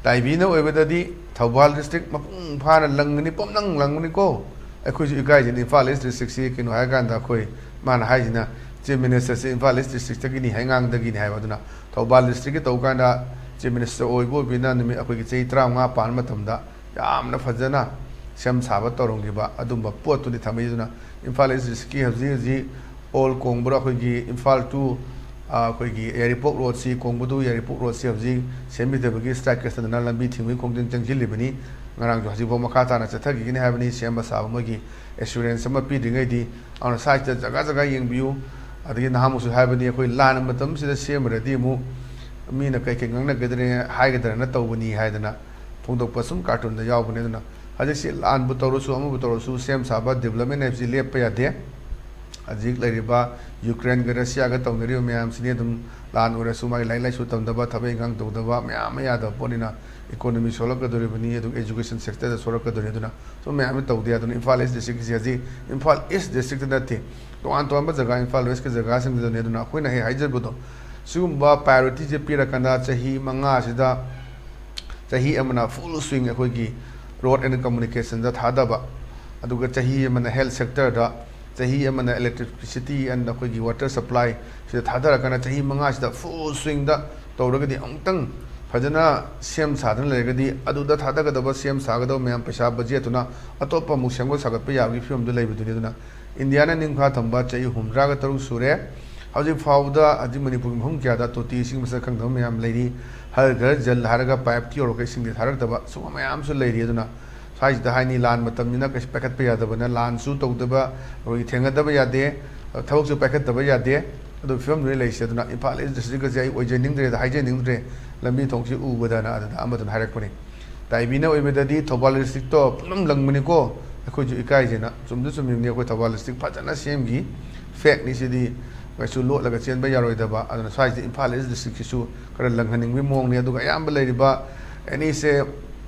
"ꯇꯥꯏꯕꯤꯅ ꯑꯣꯏꯕꯗꯗꯤ ꯊꯧꯕꯥꯜ ꯗꯤꯁꯇ꯭ꯔꯤꯛ ꯃꯄꯨꯡ ꯐꯥꯅ ꯂꯪꯒꯅꯤ, ꯄꯣꯝꯂꯪ ꯂꯪꯒꯅꯤꯀꯣ꯫ ꯑꯩꯈꯣꯏꯁꯨ ꯏꯀꯥꯏꯖꯅꯤ, ꯏꯝꯐꯥꯜ ꯏꯁ ꯗꯤꯁꯇ꯭ꯔꯤꯛꯁꯤ ꯀꯩꯅꯣ ꯍꯥꯏꯔꯀꯥꯟꯗ ꯑꯩꯈꯣꯏ", ꯃꯥꯅ ꯍꯥꯏꯁꯤꯅ, "ꯆꯤꯐ ꯃꯤꯅꯤꯁꯇꯔꯁꯤ ꯏꯝꯐꯥꯜ ꯏꯁ ꯗꯤꯁꯇ꯭ꯔꯤꯛꯇꯒꯤꯅꯤ, ꯍꯩꯉꯥꯡꯗꯒꯤꯅꯤ" ꯍꯥꯏꯕ꯫ ꯑꯗꯨꯅ ꯊꯧꯕꯥꯜ ꯗꯤꯁꯇ꯭ꯔꯤꯛꯀꯤ ꯇꯧ ꯀꯥꯟꯗ ꯆꯤꯐ ꯃꯤꯅꯤꯁꯇꯔ ꯑꯣꯏꯕ ꯑꯣꯏꯕꯅꯤꯅ ꯅꯨꯃꯤꯠ ꯑꯩꯈꯣꯏꯒꯤ ꯆꯍꯤ ꯇꯔꯥꯃꯉꯥ ꯄꯥꯟꯕ ꯃꯇꯝꯗ ꯌꯥꯝꯅ ꯐꯖꯅ ꯁꯦꯝ ꯁꯥꯕ ꯇꯧꯔꯝꯈꯤꯕ ꯑꯗꯨꯝꯕ ꯄꯣꯠꯇꯨꯅꯤ ꯊꯝꯃꯛꯏꯗꯨꯅ꯫ ꯏꯝꯐꯥꯜ ꯏꯁ ꯗꯤꯁꯇ꯭ꯔꯤꯛꯀꯤ ꯍꯧꯖꯤꯛ ꯍꯧꯖꯤꯛ ꯑꯣꯜ ꯀꯣꯡꯕ꯭ꯔꯣ, ꯑꯩꯈꯣꯏꯒꯤ ꯏꯝꯐꯥꯜ ꯇꯨ, ꯑ, ꯑꯩꯈꯣꯏꯒꯤ ꯌꯥꯏꯔꯤꯄꯣꯛ ꯔꯣꯗꯁꯤ, ꯀꯣꯡꯕ ꯇꯨ ꯌꯥꯏꯔꯤꯄꯣꯛ ꯔꯣꯗꯁꯤ ꯍꯧꯖꯤꯛ ꯁꯦꯝꯕꯤꯗꯕꯒꯤ ꯁ꯭ꯇ꯭ꯔꯥꯏꯛ ꯀꯦꯁꯇꯗꯅ ꯂꯝꯕꯤ ꯊꯤꯡꯕꯒꯤ ꯈꯣꯡꯖꯪ ꯆꯪꯁꯤꯜꯂꯤꯕꯅꯤ꯫ ꯉꯔꯥꯡꯁꯨ ꯍꯧꯖꯤꯛꯐꯥꯎ ꯃꯈꯥ ꯇꯥꯅ ꯆꯠꯊꯈꯤꯒꯅꯤ ꯍꯥꯏꯕꯅꯤ꯫ ꯁꯦꯝꯕ ꯁꯥꯕ ꯃꯣꯏꯒꯤ ꯑꯦꯁꯨꯔꯦꯟꯁ ꯑꯃ ꯄꯤꯗ꯭ꯔꯤꯉꯩꯗꯤ꯫ ꯑꯗꯨꯅ ꯁꯥꯏꯠꯇ ꯖꯒꯥ ꯖꯒꯥ ꯌꯦꯡꯕꯤꯌꯨ꯫ ꯑꯗꯒꯤ ꯅꯍꯥꯟꯃꯨꯛꯁꯨ ꯍꯥꯏꯕꯅꯤ, ꯑꯩꯈꯣꯏ ꯂꯥꯟ ꯃꯇꯝꯁꯤꯗ ꯁꯦꯝꯃꯨꯔꯗꯤ ꯑꯃꯨꯛ ꯃꯤꯅ ꯀꯩ ꯀꯩ ꯉꯥꯡꯅꯒꯗ꯭ꯔꯦ ꯍꯥꯏꯒꯗ꯭ꯔꯅ ꯇꯧꯕꯅꯤ ꯍꯥꯏꯗꯅ ꯐꯣꯡꯗꯣꯛꯄ ꯁꯨꯝ ꯀꯥꯔꯇꯨꯟꯗ ꯌꯥꯎꯕꯅꯦ꯫ ꯑꯗꯨꯅ ꯍꯧꯖꯤꯛꯁꯤ ꯂꯥꯟꯕꯨ ꯇꯧꯔꯁꯨ, ꯑꯃꯕꯨ ꯇꯧꯔꯁꯨ, ꯁꯦꯝ ꯁꯥꯕ, ꯗꯤꯕꯂꯞꯃꯦꯟ ꯍꯥꯏꯕꯁꯤ ꯂꯦꯞꯄ ꯌꯥꯗꯦ꯫ ꯍꯧꯖꯤꯛ ꯂꯩꯔꯤꯕ ꯌꯨꯀ꯭ꯔꯦꯟꯒ ꯔꯁꯤꯌꯥꯒ ꯇꯧꯅꯔꯤꯕ ꯃꯌꯥꯝꯁꯤꯅꯤ ꯑꯗꯨꯝ ꯂꯥꯟ ꯑꯣꯏꯔꯁꯨ ꯃꯥꯒꯤ ꯂꯥꯏꯔꯤꯛ ꯂꯥꯏꯁꯨ ꯇꯝꯗꯕ, ꯊꯕꯛ ꯏꯪꯈꯥꯡ ꯇꯧꯗꯕ ꯃꯌꯥꯝ ꯑꯃ ꯌꯥꯗꯕ ꯄꯣꯠꯅꯤꯅ economy ꯁꯣꯛꯂꯛꯀꯗꯣꯔꯤꯕꯅꯤ, ꯑꯗꯨꯒ education sector ꯗ ꯁꯣꯛꯂꯛꯀꯗꯣꯔꯤꯅꯤ꯫ ꯑꯗꯨꯅ ꯁꯨꯝ ꯃꯌꯥꯝ ꯑꯃ ꯇꯧꯗ ꯌꯥꯗꯅ ꯏꯝꯐꯥꯜ ꯏꯁ ꯗꯤꯁꯇ꯭ꯔꯤꯛꯀꯤꯁꯦ ꯍꯧꯖꯤꯛ ꯏꯝꯐꯥꯜ ꯏꯁ ꯗꯤꯁꯇ꯭ꯔꯤꯛꯇ ꯅꯠꯇꯦ, ꯇꯣꯉꯥꯟ ꯇꯣꯉꯥꯟꯕ ꯖꯒꯥ, ꯏꯝꯐꯥꯜ ꯋꯦꯁꯀꯤ ꯖꯒꯥꯁꯤꯡꯗꯨꯗꯅꯦ꯫ ꯑꯗꯨꯅ ꯑꯩꯈꯣꯏꯅ ꯍꯦꯛ ꯍꯥꯏꯖꯕꯗꯣ, ꯁꯤꯒꯨꯝꯕ priority ꯁꯦ ꯄꯤꯔꯀꯥꯟꯗ ꯆꯍꯤ ꯃꯉꯥꯁꯤꯗ ꯆꯍꯤ ꯑꯃꯅ full swing ꯑꯩꯈꯣꯏꯒꯤ road and communication ꯗ ꯊꯥꯗꯕ, ꯑꯗꯨꯒ ꯆꯍꯤ ꯑꯃꯅ health sector ꯗ, ꯆꯍꯤ ꯑꯃꯅ electricity and ꯑꯩꯈꯣꯏꯒꯤ water supply ꯁꯤꯗ ꯊꯥꯗꯔꯀꯥꯟꯗ ꯆꯍꯤ ꯃꯉꯥꯁꯤꯗ full swing ꯗ ꯇꯧꯔꯒꯗꯤ, ꯑꯃꯨꯛꯇꯪ ꯐꯖꯅ ꯁꯦꯝ ꯁꯥꯗꯅ ꯂꯩꯔꯒꯗꯤ, ꯑꯗꯨꯗ ꯊꯥꯗꯒꯗꯕ, ꯁꯦꯝ ꯁꯥꯒꯗꯕ ꯃꯌꯥꯝ, ꯄꯩꯁꯥ budget ꯇꯨꯅ ꯑꯇꯣꯞꯄ ꯑꯃꯨꯛ ꯁꯦꯝꯒꯠ ꯁꯥꯒꯠꯄ ꯌꯥꯕꯒꯤ ꯐꯤꯕꯝꯗ ꯂꯩꯕꯗꯨꯅꯤ꯫ ꯑꯗꯨꯅ ꯏꯟꯗꯤꯌꯥꯅ ꯅꯤꯡꯈꯥ ꯊꯝꯕ ꯆꯍꯤ ꯍꯨꯝꯗ꯭ꯔꯥꯒ ꯇꯔꯨꯛ ꯁꯨꯔꯦ꯫ ꯍꯧꯖꯤꯛ ꯐꯥꯎꯕꯗ ꯍꯧꯖꯤꯛ ꯃꯅꯤꯄꯨꯔꯒꯤ ꯃꯐꯝ ꯀꯌꯥꯗ ꯇꯣꯇꯤ ꯏꯁꯤꯡ ꯃꯁꯛ ꯈꯪꯗꯕ ꯃꯌꯥꯝ ꯂꯩꯔꯤ꯫ ꯍꯔ ꯘꯔ ꯖꯜ ꯍꯥꯏꯔꯒ pipe ꯇ ꯌꯧꯔꯒ ꯏꯁꯤꯡꯗꯤ ꯊꯥꯔꯛꯇꯕ, ꯁꯨꯝꯕ ꯃꯌꯥꯝ ꯑꯃꯁꯨ ꯂꯩꯔꯤ꯫ ꯑꯗꯨꯅ ꯁ꯭ꯋꯥꯏꯁꯤꯗ ꯍꯥꯏꯅꯤ, ꯂꯥꯟ ꯃꯇꯝꯅꯤꯅ ꯀꯩꯁꯨ ꯄꯥꯏꯈꯠꯄ ꯌꯥꯗꯕꯅ, ꯂꯥꯟꯁꯨ ꯇꯧꯗꯕ, ꯑꯩꯈꯣꯏꯒꯤ ꯊꯦꯡꯅꯗꯕ ꯌꯥꯗꯦ, ꯊꯕꯛꯁꯨ ꯄꯥꯏꯈꯠꯇꯕ ꯌꯥꯗꯦ꯫ ꯑꯗꯨ ꯐꯤꯕꯝꯗꯨꯅ ꯂꯩꯔꯤꯁꯦ꯫ ꯑꯗꯨꯅ ꯏꯝꯐꯥꯜ ꯏꯁ ꯗꯤꯁꯇ꯭ꯔꯤꯛꯀꯁꯦ ꯑꯩ ꯑꯣꯏꯖꯅꯤꯡꯗ꯭ꯔꯦꯗ, ꯍꯥꯏꯖꯅꯤꯡꯗ꯭ꯔꯦ, ꯂꯝꯕꯤ ꯊꯣꯡꯁꯤ ꯎꯕꯗꯅ ꯑꯗꯨꯗ ꯑꯃꯗꯨꯅ ꯍꯥꯏꯔꯛꯄꯅꯤ꯫ ꯇꯥꯏꯕꯤꯅ ꯑꯣꯏꯕꯗꯗꯤ ꯊꯧꯕꯥꯜ ꯗꯤꯁꯇ꯭ꯔꯤꯛꯇꯣ ꯄꯨꯝꯅꯃꯛ ꯂꯪꯕꯅꯤꯀꯣ, ꯑꯩꯈꯣꯏꯁꯨ ꯏꯀꯥꯏꯖꯩꯅ꯫ ꯆꯨꯝꯁꯨ ꯆꯨꯝꯃꯤꯕꯅꯤ, ꯑꯩꯈꯣꯏ ꯊꯧꯕꯥꯜ ꯗꯤꯁꯇ꯭ꯔꯤꯛ ꯐꯖꯅ ꯁꯦꯝꯈꯤ, ꯐꯦꯛꯅꯤ ꯁꯤꯗꯤ, ꯀꯩꯁꯨ ꯂꯣꯠꯂꯒ ꯆꯦꯟꯕ ꯌꯥꯔꯣꯏꯗꯕ꯫ ꯑꯗꯨꯅ ꯁ꯭ꯋꯥꯏꯁꯤꯗ ꯏꯝꯐꯥꯜ ꯏꯁ ꯗꯤꯁꯇ꯭ꯔꯤꯛꯁꯤꯁꯨ ꯈꯔ ꯂꯪꯍꯟꯅꯤꯡꯕꯒꯤ ꯃꯑꯣꯡꯅꯤ꯫ ꯑꯗꯨꯒ ꯑꯌꯥꯝꯕ ꯂꯩꯔꯤꯕ ꯑꯦꯅꯤꯁꯦ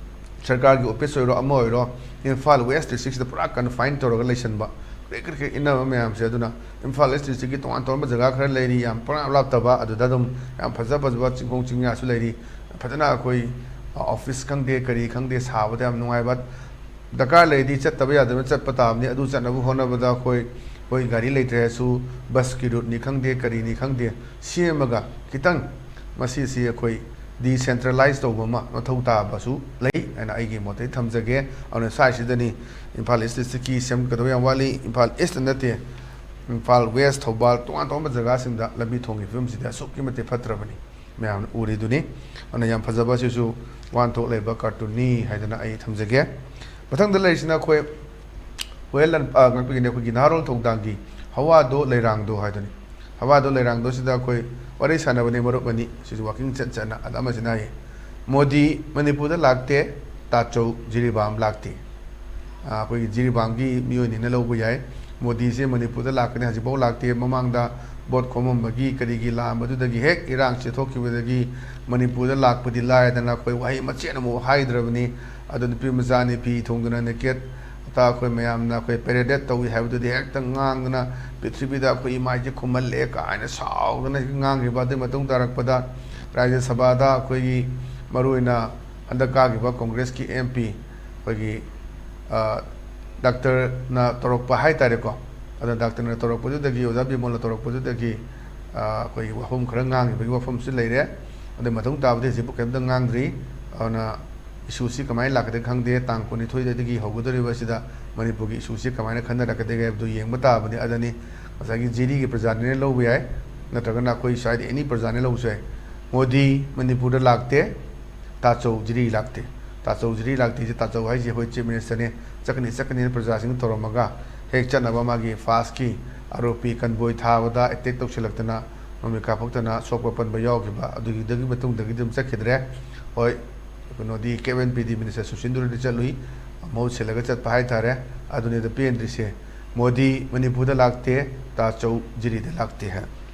ꯁꯔꯀꯥꯔꯒꯤ ꯑꯣꯐꯤꯁ ꯑꯣꯏꯔꯣ, ꯑꯃ ꯑꯣꯏꯔꯣ, ꯏꯝꯐꯥꯜ ꯋꯦꯁ ꯗꯤꯁꯇ꯭ꯔꯤꯛꯁꯤꯗ ꯄꯨꯔꯥ confine ꯇꯧꯔꯒ ꯂꯩꯁꯟꯕ, ꯀ꯭ꯔꯤꯛ ꯀ꯭ꯔꯤꯛ ꯀ꯭ꯔꯤꯛ ꯏꯟꯅꯕ ꯃꯌꯥꯝꯁꯦ꯫ ꯑꯗꯨꯅ ꯏꯝꯐꯥꯜ ꯏꯁ ꯗꯤꯁꯇ꯭ꯔꯤꯛꯀꯤ ꯇꯣꯉꯥꯟ ꯇꯣꯉꯥꯟꯕ ꯖꯒꯥ ꯈꯔ ꯂꯩꯔꯤ, ꯌꯥꯝ ꯄꯪꯂꯥꯞ ꯂꯥꯞꯇꯕ, ꯑꯗꯨꯗ ꯑꯗꯨꯝ ꯌꯥꯝ ꯐꯖ ꯐꯖꯕ ꯆꯤꯡꯈꯣꯡ ꯆꯤꯡꯌꯥꯁꯨ ꯂꯩꯔꯤ꯫ ꯐꯖꯅ ꯑꯩꯈꯣꯏ ꯑꯣꯐꯤꯁ ꯈꯪꯗꯦ, ꯀꯔꯤ ꯈꯪꯗꯦ, ꯁꯥꯕꯗ ꯌꯥꯝ ꯅꯨꯡꯉꯥꯏꯕ꯫ ꯗꯔꯀꯥꯔ ꯂꯩꯔꯗꯤ ꯆꯠꯇꯕ ꯌꯥꯗꯕꯅ ꯆꯠꯄ ꯇꯥꯕꯅꯤ꯫ ꯑꯗꯨ ꯆꯠꯅꯕ ꯍꯣꯠꯅꯕꯗ ꯑꯩꯈꯣꯏ, ꯑꯩꯈꯣꯏ ꯒꯥꯔꯤ ꯂꯩꯇ꯭ꯔꯦ ꯍꯥꯏꯔꯁꯨ, ꯕꯁꯀꯤ ꯔꯨꯠꯅꯤ ꯈꯪꯗꯦ, ꯀꯔꯤꯅꯤ ꯈꯪꯗꯦ, ꯁꯦꯝꯃꯒ ꯈꯤꯇꯪ ꯃꯁꯤꯁꯤ ꯑꯩꯈꯣꯏ decentralize ꯇꯧꯕ ꯑꯃ ꯃꯊꯧ ꯇꯥꯕꯁꯨ ꯂꯩ ꯍꯥꯏꯅ ꯑꯩꯒꯤ ꯃꯣꯠꯇꯗꯤ ꯊꯝꯖꯒꯦ꯫ ꯑꯗꯨꯅ ꯁ꯭ꯋꯥꯏꯁꯤꯗꯅꯤ ꯏꯝꯐꯥꯜ ꯏꯁ ꯗꯤꯁꯇ꯭ꯔꯤꯛꯀꯤ ꯁꯦꯝꯒꯗꯕ ꯌꯥꯝ ꯋꯥꯠꯂꯤ꯫ ꯏꯝꯐꯥꯜ ꯏꯁꯇ ꯅꯠꯇꯦ, ꯏꯝꯐꯥꯜ ꯋꯦꯁ, ꯊꯧꯕꯥꯜ, ꯇꯣꯉꯥꯟ ꯇꯣꯉꯥꯟꯕ ꯖꯒꯥꯁꯤꯡꯗ ꯂꯝꯕꯤ ꯊꯣꯡꯒꯤ ꯐꯤꯕꯝꯁꯤꯗꯤ ꯑꯁꯨꯛꯀꯤ ꯃꯇꯤꯛ ꯐꯠꯇ꯭ꯔꯕꯅꯤ, ꯃꯌꯥꯝꯅ ꯎꯔꯤꯗꯨꯅꯤ꯫ ꯑꯗꯨꯅ ꯌꯥꯝ ꯐꯖꯕ, ꯑꯁꯤꯁꯨ ꯋꯥꯍꯟꯊꯣꯛ ꯂꯩꯕ ꯀꯥꯔꯇꯨꯟꯅꯤ ꯍꯥꯏꯗꯅ ꯑꯩ ꯊꯝꯖꯒꯦ꯫ ꯃꯊꯪꯗ ꯂꯩꯔꯤꯁꯤꯅ ꯑꯩꯈꯣꯏ ꯍꯣꯌꯦꯜ ꯂꯟ-, ꯑ, ꯉꯥꯛꯄꯤꯒꯅꯤ, ꯑꯩꯈꯣꯏꯒꯤ ꯅꯍꯥꯔꯣꯜ ꯊꯧꯗꯥꯡꯒꯤ ꯍꯋꯥꯗꯣ ꯂꯩꯔꯥꯡꯗꯣ ꯍꯥꯏꯗꯨꯅꯤ꯫ ꯍꯋꯥꯗꯣ ꯂꯩꯔꯥꯡꯗꯣꯁꯤꯗ ꯑꯩꯈꯣꯏ ꯋꯥꯔꯤ ꯁꯥꯟꯅꯕꯅꯤ ꯃꯔꯨꯞ ꯑꯅꯤ, ꯁꯤꯁꯨ ꯋꯥꯀꯤꯡ ꯆꯠ ꯆꯠꯅ꯫ ꯑꯗ ꯑꯃꯁꯤꯅ ꯍꯥꯏꯌꯦ, "ꯃꯣꯗꯤ ꯃꯅꯤꯄꯨꯔꯗ ꯂꯥꯛꯇꯦ, ꯇꯥꯆꯧ ꯖꯤꯔꯤꯕꯥꯝ ꯂꯥꯛꯇꯦ"꯫ ꯑ, ꯑꯩꯈꯣꯏꯒꯤ ꯖꯤꯔꯤꯕꯥꯝꯒꯤ ꯃꯤꯑꯣꯏꯅꯤꯅ ꯂꯧꯕ ꯌꯥꯏ꯫ ꯃꯣꯗꯤꯁꯦ ꯃꯅꯤꯄꯨꯔꯗ ꯂꯥꯛꯀꯅꯤ, ꯍꯧꯖꯤꯛꯐꯥꯎ ꯂꯥꯛꯇꯦ꯫ ꯃꯃꯥꯡꯗ ꯚꯣꯠ ꯈꯣꯝꯃꯝꯕꯒꯤ ꯀꯔꯤꯒꯤ ꯂꯥꯛꯑꯝꯕꯗꯨꯗꯒꯤ ꯍꯦꯛ ꯏꯔꯥꯡꯁꯦ ꯊꯣꯛꯈꯤꯕꯗꯒꯤ ꯃꯅꯤꯄꯨꯔꯗ ꯂꯥꯛꯄꯗꯤ ꯂꯥꯏꯔꯗꯅ ꯑꯩꯈꯣꯏ ꯋꯥꯍꯩ ꯃꯆꯦꯠ ꯑꯃꯐꯥꯎ ꯍꯥꯏꯗ꯭ꯔꯕꯅꯤ꯫ ꯑꯗꯣ ꯅꯨꯄꯤ ꯃꯆꯥ ꯅꯨꯄꯤ ꯊꯣꯡꯗꯨꯅ ꯅꯦꯀꯦꯠ ꯑꯇꯥ ꯑꯩꯈꯣꯏ ꯃꯌꯥꯝꯅ ꯑꯩꯈꯣꯏ ꯄꯦꯔꯦꯗꯦꯠ ꯇꯧꯏ ꯍꯥꯏꯕꯗꯨꯗꯤ ꯍꯦꯛꯇ ꯉꯥꯡꯗꯅ ꯄ꯭ꯔꯤꯊꯤꯕꯤꯗ ꯑꯩꯈꯣꯏ ꯏꯃꯥꯏꯁꯦ ꯈꯨꯝꯍꯜꯂꯦ ꯀꯥꯏꯅ ꯁꯥꯎꯗꯅ ꯉꯥꯡꯈꯤꯕ꯫ ꯑꯗꯨꯒꯤ ꯃꯇꯨꯡ ꯇꯥꯔꯛꯄꯗ ꯔꯥꯖ꯭ꯌ ꯁꯚꯥꯗ ꯑꯩꯈꯣꯏꯒꯤ ꯃꯔꯨꯑꯣꯏꯅ ꯍꯟꯗꯛ ꯀꯥꯈꯤꯕ ꯀꯣꯡꯒ꯭ꯔꯦꯁꯀꯤ ꯑꯦꯝ ꯄꯤ ꯑꯩꯈꯣꯏꯒꯤ ꯗꯥꯛꯇꯔꯅ ꯇꯧꯔꯛꯄ ꯍꯥꯏ ꯇꯥꯔꯦꯀꯣ꯫ ꯑꯗꯣ ꯗꯥꯛꯇꯔꯅ ꯇꯧꯔꯛꯄꯗꯨꯗꯒꯤ, ꯑꯣꯖꯥ ꯕꯤꯃꯣꯜꯅ ꯇꯧꯔꯛꯄꯗꯨꯗꯒꯤ ꯑꯩꯈꯣꯏꯒꯤ ꯋꯥꯐꯝ ꯈꯔ ꯉꯥꯡꯈꯤꯕꯒꯤ ꯋꯥꯐꯝꯁꯨ ꯂꯩꯔꯦ꯫ ꯑꯗꯨ ꯃꯇꯨꯡ ꯇꯥꯕꯗꯤ ꯍꯧꯖꯤꯛꯐꯥꯎ ꯀꯔꯤꯝꯇ ꯉꯥꯡꯗ꯭ꯔꯤ꯫ ꯑꯗꯨꯅ ꯏꯁꯨꯁꯤ ꯀꯃꯥꯏꯅ ꯂꯥꯛꯀꯗꯒꯦ ꯈꯪꯗꯦ꯫ ꯇꯥꯡ ꯀꯨꯟꯅꯤꯊꯣꯏꯗꯒꯤ ꯍꯧꯒꯗꯧꯔꯤꯕ ꯑꯁꯤꯗ ꯃꯅꯤꯄꯨꯔꯒꯤ ꯏꯁꯨꯁꯤ ꯀꯃꯥꯏꯅ ꯈꯟꯅꯔꯛꯀꯗꯒꯦ ꯍꯥꯏꯕꯗꯨ ꯌꯦꯡꯕ ꯇꯥꯕꯅꯤ꯫ ꯑꯗꯅꯤ ꯉꯁꯥꯏꯒꯤ ꯖꯤꯔꯤꯒꯤ ꯄ꯭ꯔꯖꯥꯅꯤꯅ ꯂꯧꯕ ꯌꯥꯏ, ꯅꯠꯇ꯭ꯔꯒꯅ ꯑꯩꯈꯣꯏ ꯁ꯭ꯋꯥꯏꯗ ꯑꯦꯅꯤ ꯄ꯭ꯔꯖꯥꯅ ꯂꯧꯕꯁꯨ ꯌꯥꯏ꯫ ꯃꯣꯗꯤ ꯃꯅꯤꯄꯨꯔꯗ ꯂꯥꯛꯇꯦ, ꯇꯥꯆꯧ ꯖꯤꯔꯤ ꯂꯥꯛꯇꯦ꯫ ꯇꯥꯆꯧ ꯖꯤꯔꯤ ꯂꯥꯛꯇꯦꯁꯦ, ꯇꯥꯆꯧ ꯍꯥꯏꯁꯦ ꯑꯩꯈꯣꯏ ꯆꯤꯐ ꯃꯤꯅꯤꯁꯇꯔꯅꯤ, ꯆꯠꯀꯅꯤ ꯆꯠꯀꯅꯤꯅ ꯄ꯭ꯔꯖꯥꯁꯤꯡ ꯇꯧꯔꯝꯃꯒ ꯍꯦꯛ ꯆꯠꯅꯕ ꯃꯥꯒꯤ ꯐꯥꯁꯀꯤ ꯑꯥꯔꯣꯄꯤ ꯀꯟꯕꯣꯏ ꯊꯥꯕꯗ ꯑꯦꯇꯦꯛ ꯇꯧꯁꯤꯜꯂꯛꯇꯅ ꯃꯃꯤꯠ ꯀꯥꯞꯊꯣꯛꯇꯅ ꯁꯣꯛꯄ ꯄꯟꯕ ꯌꯥꯎꯈꯤꯕ, ꯑꯗꯨꯒꯤꯗꯒꯤ ꯃꯇꯨꯡꯗꯒꯤꯗꯤ ꯑꯗꯨꯝ ꯆꯠꯈꯤꯗ꯭ꯔꯦ꯫ ꯍꯣꯏ, ꯀꯩꯅꯣꯗꯤ ꯀꯦꯕꯤꯟ ꯄꯤ ꯗꯤ ꯃꯤꯅꯤꯁꯇꯔ ꯁꯨꯁꯤꯟꯗꯨꯔꯗꯤ ꯆꯠꯂꯨꯏ, ꯃꯍꯨꯠ ꯁꯤꯜꯂꯒ ꯆꯠꯄ ꯍꯥꯏꯇꯥꯔꯦ꯫ ꯑꯗꯨꯅꯤꯗ ꯄꯦꯟꯗ꯭ꯔꯤꯁꯦ꯫ ꯃꯣꯗꯤ ꯃꯅꯤꯄꯨꯔꯗ ꯂꯥꯛꯇꯦ, ꯇꯥꯆꯧ ꯖꯤꯔꯤꯗ ꯂꯥꯛꯇꯦ ꯍꯥꯏ꯫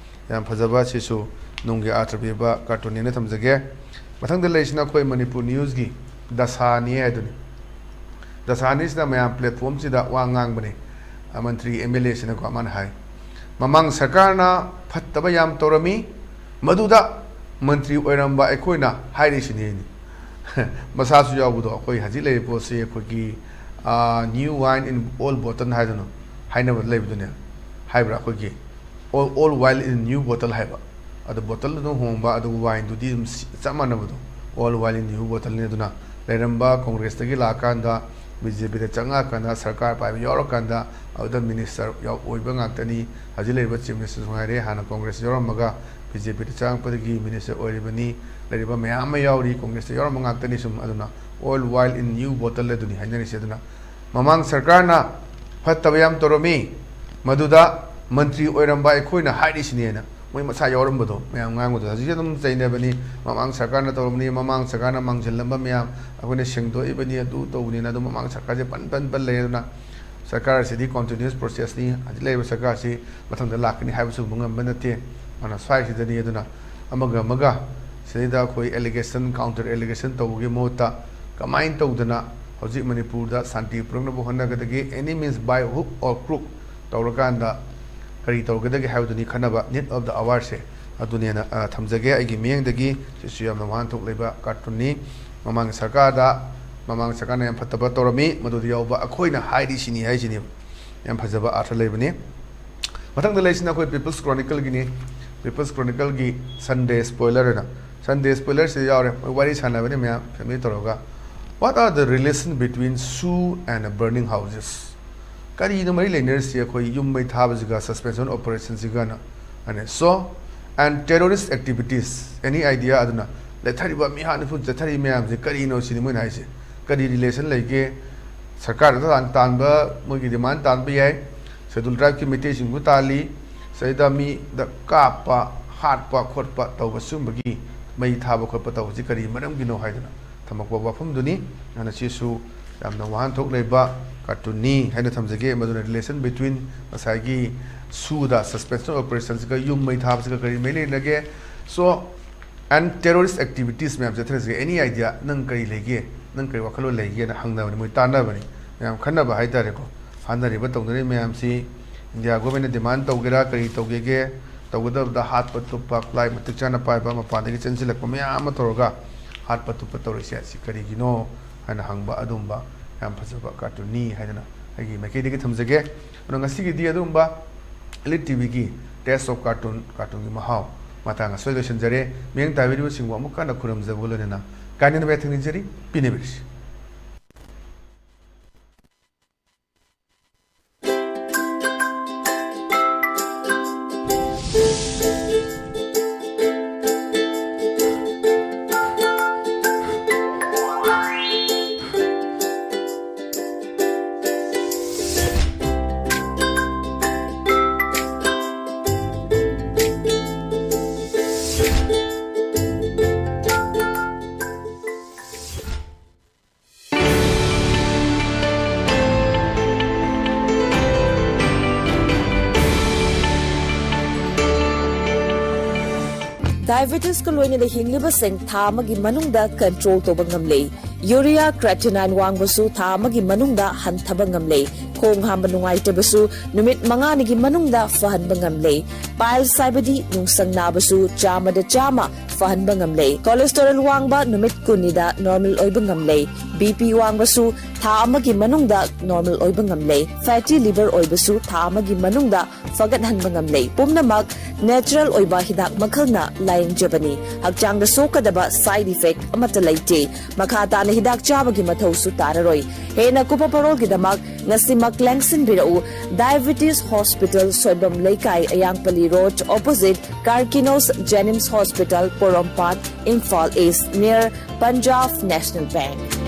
ꯌꯥꯝ ꯐꯖꯕ, ꯁꯤꯁꯨ ꯅꯨꯡꯒꯤ ꯑꯥꯔꯊ ꯄꯤꯕ ꯀꯥꯔꯇꯨꯟꯅꯦꯅ ꯊꯝꯖꯒꯦ꯫ ꯃꯊꯪꯗ ꯂꯩꯔꯤꯁꯤꯅ ꯑꯩꯈꯣꯏ ꯃꯅꯤꯄꯨꯔ ꯅ꯭ꯌꯨꯁꯀꯤ ꯗꯁꯥꯅꯤ ꯍꯥꯏꯗꯨꯅꯤ꯫ ꯗꯁꯥꯅꯤꯁꯤꯗ ꯃꯌꯥꯝ ꯄ꯭ꯂꯦꯠꯐꯣꯝꯁꯤꯗ ꯋꯥ ꯉꯥꯡꯕꯅꯦ꯫ ꯑ, ꯃꯟꯇ꯭ꯔꯤ ꯑꯦꯝ ꯑꯦꯜ ꯑꯦꯁꯤꯅꯀꯣ ꯃꯥꯅ ꯍꯥꯏ, "ꯃꯃꯥꯡ ꯁꯔꯀꯥꯔꯅ ꯐꯠꯇꯕ ꯌꯥꯝ ꯇꯧꯔꯝꯃꯤ, ꯃꯗꯨꯗ ꯃꯟꯇ꯭ꯔꯤ ꯑꯣꯏꯔꯝꯕ ꯑꯩꯈꯣꯏꯅ ꯍꯥꯏꯔꯤꯁꯤꯅꯤ"꯫ ꯃꯁꯥꯁꯨ ꯌꯥꯎꯕꯗꯣ, ꯑꯩꯈꯣꯏ ꯍꯧꯖꯤꯛ ꯂꯩꯔꯤꯕ ꯄꯣꯠꯁꯤ ꯑꯩꯈꯣꯏꯒꯤ, ꯑ, "New wine in old bottle" ꯍꯥꯏꯗꯅ ꯍꯥꯏꯅꯕ ꯂꯩꯕꯗꯨꯅꯦ, ꯍꯥꯏꯕ꯭ꯔꯥ? ꯑꯩꯈꯣꯏꯒꯤ "All, all wine in new bottle" ꯍꯥꯏꯕ꯫ ꯑꯗꯣ ꯕꯣꯇꯜ ꯑꯗꯨꯝ ꯍꯣꯡꯕ, ꯑꯗꯨꯒ ꯋꯥꯏꯟꯗꯨꯗꯤ ꯑꯗꯨꯝ ꯁꯤ-, ꯆꯞ ꯃꯥꯟꯅꯕꯗꯣ, "All wine in new bottle"ꯅꯤ꯫ ꯑꯗꯨꯅ ꯂꯩꯔꯝꯕ ꯀꯣꯡꯒ꯭ꯔꯦꯁꯇꯒꯤ ꯂꯥꯛꯑꯀꯥꯟꯗ, ꯕꯤ ꯖꯦ ꯄꯤꯗ ꯆꯪꯉꯛꯑꯀꯥꯟꯗ, ꯁꯔꯀꯥꯔ ꯄꯥꯏꯕ ꯌꯥꯎꯔꯀꯥꯟꯗ, ꯑꯗꯨꯗ ꯃꯤꯅꯤꯁꯇꯔ ꯌꯥꯎ-, ꯑꯣꯏꯕ ꯉꯥꯛꯇꯅꯤ꯫ ꯍꯧꯖꯤꯛ ꯂꯩꯔꯤꯕ ꯆꯤꯐ ꯃꯤꯅꯤꯁꯇꯔꯁꯨ ꯉꯥꯏꯔꯦ, ꯍꯥꯟꯅ ꯀꯣꯡꯒ꯭ꯔꯦꯁꯇ ꯌꯥꯎꯔꯝꯃꯒ ꯕꯤ ꯖꯦ ꯄꯤꯗ ꯆꯪꯉꯛꯄꯗꯒꯤ ꯃꯤꯅꯤꯁꯇꯔ ꯑꯣꯏꯔꯤꯕꯅꯤ꯫ ꯂꯩꯔꯤꯕ ꯃꯌꯥꯝ ꯑꯃ ꯌꯥꯎꯔꯤ ꯀꯣꯡꯒ꯭ꯔꯦꯁꯇ ꯌꯥꯎꯔꯝꯕ ꯉꯥꯛꯇꯅꯤ꯫ ꯁꯨꯝ ꯑꯗꯨꯅ "All wine in new bottle" ꯑꯗꯨꯅꯤ ꯍꯥꯏꯅꯔꯤꯁꯦ꯫ ꯑꯗꯨꯅ ꯃꯃꯥꯡ ꯁꯔꯀꯥꯔꯅ ꯐꯠꯇꯕ ꯌꯥꯝ ꯇꯧꯔꯝꯃꯤ, ꯃꯗꯨꯗ ꯃꯟꯇ꯭ꯔꯤ ꯑꯣꯏꯔꯝꯕ ꯑꯩꯈꯣꯏꯅ ꯍꯥꯏꯔꯤꯁꯤꯅꯦꯅ ꯃꯣꯏ ꯃꯁꯥ ꯌꯥꯎꯔꯝꯕꯗꯣ ꯃꯌꯥꯝ ꯉꯥꯡꯕꯗꯣ ꯍꯧꯖꯤꯛꯁꯨ ꯑꯗꯨꯝ ꯆꯩꯅꯕꯅꯤ꯫ "ꯃꯃꯥꯡ ꯁꯔꯀꯥꯔꯅ ꯇꯧꯔꯝꯕꯅꯤ, ꯃꯃꯥꯡ ꯁꯔꯀꯥꯔꯅ ꯃꯥꯡꯁꯤꯜꯂꯝꯕ ꯃꯌꯥꯝ ꯑꯩꯈꯣꯏꯅ ꯁꯦꯡꯗꯣꯛꯏꯕꯅꯤ, ꯑꯗꯨ ꯇꯧꯕꯅꯤꯅ" ꯑꯗꯨꯝ ꯃꯃꯥꯡ ꯁꯔꯀꯥꯔꯁꯦ ꯄꯟ ꯄꯟ ꯄꯟ ꯂꯩ꯫ ꯑꯗꯨꯅ ꯁꯔꯀꯥꯔ ꯑꯁꯤꯗꯤ continuous processꯅꯤ, ꯍꯧꯖꯤꯛ ꯂꯩꯔꯤꯕ ꯁꯔꯀꯥꯔꯁꯤ ꯃꯊꯪꯗ ꯂꯥꯛꯀꯅꯤ ꯍꯥꯏꯕꯁꯨ ꯍꯪꯕ ꯉꯝꯕ ꯅꯠꯇꯦ꯫ ꯃꯥꯅ ꯁ꯭ꯋꯥꯏꯁꯤꯗꯅꯤ꯫ ꯑꯗꯨꯅ ꯑꯃꯒ ꯑꯃꯒ ꯁꯤꯗꯩꯗ ꯑꯩꯈꯣꯏ allegation, counter allegation ꯇꯧꯕꯒꯤ ꯃꯍꯨꯠꯇ ꯀꯃꯥꯏꯅ ꯇꯧꯗꯅ ꯍꯧꯖꯤꯛ ꯃꯅꯤꯄꯨꯔꯗ ꯁꯥꯟꯇꯤ ꯄꯨꯔꯛꯅꯕ ꯍꯣꯠꯅꯒꯗꯒꯦ, any means by hook or crook ꯇꯧꯔꯀꯥꯟꯗ ꯀꯔꯤ ꯇꯧꯒꯗꯒꯦ ꯍꯥꯏꯕꯗꯨꯅꯤ ꯈꯟꯅꯕ need of the hourꯁꯦ꯫ ꯑꯗꯨꯅꯦꯅ, ꯑ, ꯊꯝꯖꯒꯦ꯫ ꯑꯩꯒꯤ ꯃꯤꯠꯌꯦꯡꯗꯒꯤ ꯁꯤꯁꯨ ꯌꯥꯝꯅ ꯋꯥꯍꯟꯊꯣꯛ ꯂꯩꯕ cartoonꯅꯤ꯫ ꯃꯃꯥꯡꯒꯤ ꯁꯔꯀꯥꯔꯗ, ꯃꯃꯥꯡ ꯁꯔꯀꯥꯔꯅ ꯌꯥꯝ ꯐꯠꯇꯕ ꯇꯧꯔꯝꯃꯤ, ꯃꯗꯨꯗ ꯌꯥꯎꯕ ꯑꯩꯈꯣꯏꯅ ꯍꯥꯏꯔꯤ ꯁꯤꯅꯤ ꯍꯥꯏꯁꯤꯅꯦꯕ꯫ ꯌꯥꯝ ꯐꯖꯕ ꯑꯥꯔꯊ ꯂꯩꯕꯅꯤ꯫ ꯃꯊꯪꯗ ꯂꯩꯁꯤꯅ ꯑꯩꯈꯣꯏ People's Chronicleꯒꯤꯅꯤ꯫ People's Chronicleꯒꯤ Sunday Spoiler ꯍꯥꯏꯅ꯫ Sunday Spoilerꯁꯤꯗ ꯌꯥꯎꯔꯦ꯫ ꯃꯣꯏ ꯋꯥꯔꯤ ꯁꯥꯟꯅꯕꯅꯤ ꯃꯌꯥꯝ family ꯇꯧꯔꯒ꯫ What are the relation between zoo and burning houses? ꯀꯔꯤꯅꯣ ꯃꯔꯤ ꯂꯩꯅꯔꯤꯁꯤ ꯑꯩꯈꯣꯏ ꯌꯨꯝ ꯃꯩ ꯊꯥꯕꯁꯤꯒ suspension operationꯁꯤꯒꯅ? ꯑꯅꯦ, so, and terrorist activities, any idea? ꯑꯗꯨꯅ ꯂꯦꯊꯔꯤꯕ ꯃꯤꯍꯥꯠ ꯃꯤꯄꯨꯟ ꯆꯠꯊꯔꯤꯕ ꯃꯌꯥꯝꯁꯦ ꯀꯔꯤꯅꯣ ꯁꯤꯅꯤ ꯃꯣꯏꯅ ꯍꯥꯏꯁꯦ꯫ ꯀꯔꯤ relation ꯂꯩꯒꯦ? ꯁꯔꯀꯥꯔꯗ ꯇꯥꯟ-, ꯇꯥꯟꯕ ꯃꯣꯏꯒꯤ demand ꯇꯥꯟꯕ ꯌꯥꯏ꯫ Scheduled Tribeꯀꯤ ꯃꯩꯇꯩꯁꯤꯡꯕꯨ ꯇꯥꯜꯂꯤ꯫ ꯁꯤꯗꯩꯗ ꯃꯤꯗ ꯀꯥꯞꯄ, ꯍꯥꯠꯄ ꯈꯣꯠꯄ ꯇꯧꯕ ꯁꯤꯒꯨꯝꯕꯒꯤ ꯃꯩ ꯊꯥꯕ ꯈꯣꯠꯄ ꯇꯧꯕꯁꯤ ꯀꯔꯤ ꯃꯔꯝꯒꯤꯅꯣ ꯍꯥꯏꯗꯅ ꯊꯝꯃꯛꯄ ꯋꯥꯐꯝꯗꯨꯅꯤ꯫ ꯑꯗꯨꯅ ꯁꯤꯁꯨ ꯌꯥꯝꯅ ꯋꯥꯍꯟꯊꯣꯛ ꯂꯩꯕ cartoonꯅꯤ ꯍꯥꯏꯅ ꯊꯝꯖꯒꯦ꯫ ꯃꯗꯨꯅ relation between ꯉꯁꯥꯏꯒꯤ zooꯗ suspension operationꯁꯤꯒ ꯌꯨꯝ ꯃꯩ ꯊꯥꯕꯁꯤꯒ ꯀꯔꯤ ꯃꯔꯤ ꯂꯩꯅꯒꯦ? So, and terrorist activities ꯃꯌꯥꯝ ꯆꯠꯊꯔꯤꯁꯤꯒ any idea? ꯅꯪ ꯀꯔꯤ ꯂꯩꯒꯦ? ꯅꯪ ꯀꯔꯤ ꯋꯥꯈꯜꯂꯣꯟ ꯂꯩꯒꯦꯅ ꯍꯪꯅꯕꯅꯤ, ꯃꯣꯏ ꯇꯥꯟꯅꯕꯅꯤ꯫ ꯃꯌꯥꯝ ꯈꯟꯅꯕ ꯍꯥꯏꯇꯥꯔꯦꯀꯣ꯫ ꯍꯥꯠꯅꯔꯤꯕ ꯇꯧꯅꯔꯤꯕ ꯃꯌꯥꯝꯁꯤ India governmentꯅ demand ꯇꯧꯒꯦꯔꯥ ꯀꯔꯤ ꯇꯧꯒꯦꯒꯦ, ꯇꯧꯒꯗꯕꯗ ꯍꯥꯠꯄ ꯇꯨꯞꯄ, ꯈꯨꯠꯂꯥꯏ ꯃꯇꯤꯛ ꯆꯥꯅ ꯄꯥꯏꯕ, ꯃꯄꯥꯟꯗꯒꯤ ꯆꯦꯟꯁꯤꯜꯂꯛꯄ ꯃꯌꯥꯝ ꯑꯃ ꯇꯧꯔꯒ ꯍꯥꯠꯄ ꯇꯨꯞꯄ ꯇꯧꯔꯤꯁꯦ ꯑꯁꯤ ꯀꯔꯤꯒꯤꯅꯣ ꯍꯥꯏꯅ ꯍꯪꯕ ꯑꯗꯨꯒꯨꯝꯕ ꯌꯥꯝ ꯐꯖꯕ cartoonꯅꯤ ꯍꯥꯏꯗꯅ ꯑꯩꯒꯤ ꯃꯥꯏꯀꯩꯗꯒꯤ ꯊꯝꯖꯒꯦ꯫ ꯑꯗꯣ ꯉꯁꯤꯒꯤꯗꯤ ꯑꯗꯨꯒꯨꯝꯕ Elite TVꯒꯤ Taste of Cartoon, cartoonꯒꯤ ꯃꯍꯥꯎ ꯃꯇꯥꯡ ꯑꯁꯤꯗ ꯂꯣꯏꯁꯤꯟꯖꯔꯦ꯫ ꯃꯤꯠꯌꯦꯡ ꯇꯥꯕꯤꯔꯤꯕꯁꯤꯡꯕꯨ ꯑꯃꯨꯛ ꯀꯟꯅ ꯈꯨꯔꯨꯝꯖꯕꯒ ꯂꯣꯏꯅꯅ ꯀꯥꯏꯅꯅꯕ ꯌꯥꯊꯪ ꯅꯤꯖꯔꯤ꯫ ꯄꯤꯅꯕꯤꯔꯁꯤ꯫ Diabetesꯀ ꯂꯣꯏꯅꯅ ꯍꯤꯡꯂꯤꯕꯁꯤꯡ ꯊꯥ ꯑꯃꯒꯤ ꯃꯅꯨꯡꯗ control ꯇꯧꯕ ꯉꯝꯂꯦ꯫ Urea creatinine ꯋꯥꯡꯕꯁꯨ ꯊꯥ ꯑꯃꯒꯤ ꯃꯅꯨꯡꯗ ꯍꯟꯊꯕ ꯉꯝꯂꯦ꯫ ꯈꯣꯡ ꯍꯥꯝꯕ ꯅꯨꯡꯉꯥꯏꯇꯕꯁꯨ ꯅꯨꯃꯤꯠ ꯃꯉꯥꯅꯤꯒꯤ ꯃꯅꯨꯡꯗ ꯐꯍꯟꯕ ꯉꯝꯂꯦ꯫ Piles ꯍꯥꯏꯕꯗꯤ ꯅꯨꯡꯁꯪ ꯅꯥꯕꯁꯨ ꯆꯥꯝꯃꯗ ꯆꯥꯝꯃ ꯐꯍꯟꯕ ꯉꯝꯂꯦ꯫ Cholesterol ꯋꯥꯡꯕ ꯅꯨꯃꯤꯠ ꯀꯨꯟꯅꯤꯗ normal ꯑꯣꯏꯕ ꯉꯝꯂꯦ꯫ BP ꯋꯥꯡꯕꯁꯨ ꯊꯥ ꯑꯃꯒꯤ ꯃꯅꯨꯡꯗ normal ꯑꯣꯏꯕ ꯉꯝꯂꯦ꯫ Fatty liver ꯑꯣꯏꯕꯁꯨ ꯊꯥ ꯑꯃꯒꯤ ꯃꯅꯨꯡꯗ ꯐꯒꯠꯍꯟꯕ ꯉꯝꯂꯦ꯫ ꯄꯨꯝꯅꯃꯛ natural ꯑꯣꯏꯕ ꯍꯤꯗꯥꯛ ꯃꯈꯜꯅ ꯂꯥꯌꯦꯡꯖꯕꯅꯤ꯫ ꯍꯛꯆꯥꯡꯗ ꯁꯣꯛꯀꯗꯕ side effect ꯑꯃꯠꯇ ꯂꯩꯇꯦ꯫ ꯃꯈꯥ ꯇꯥꯅ ꯍꯤꯗꯥꯛ ꯆꯥꯕꯒꯤ ꯃꯊꯧꯁꯨ ꯇꯥꯔꯔꯣꯏ꯫ ꯍꯦꯟꯅ ꯀꯨꯞꯄ ꯄꯔꯣꯜꯒꯤꯗꯃꯛ ꯉꯁꯤꯃꯛ ꯂꯦꯡꯁꯤꯟꯕꯤꯔꯛꯎ꯫ Diabetes Hospital, ꯁꯣꯏꯕꯝ ꯂꯩꯀꯥꯏ, ꯑꯌꯥꯡꯄꯜꯂꯤ Road, opposite Karkinos Jenims Hospital, ꯄꯣꯔꯣꯝꯄꯥꯠ, Imphal East, near Punjab National Bank꯫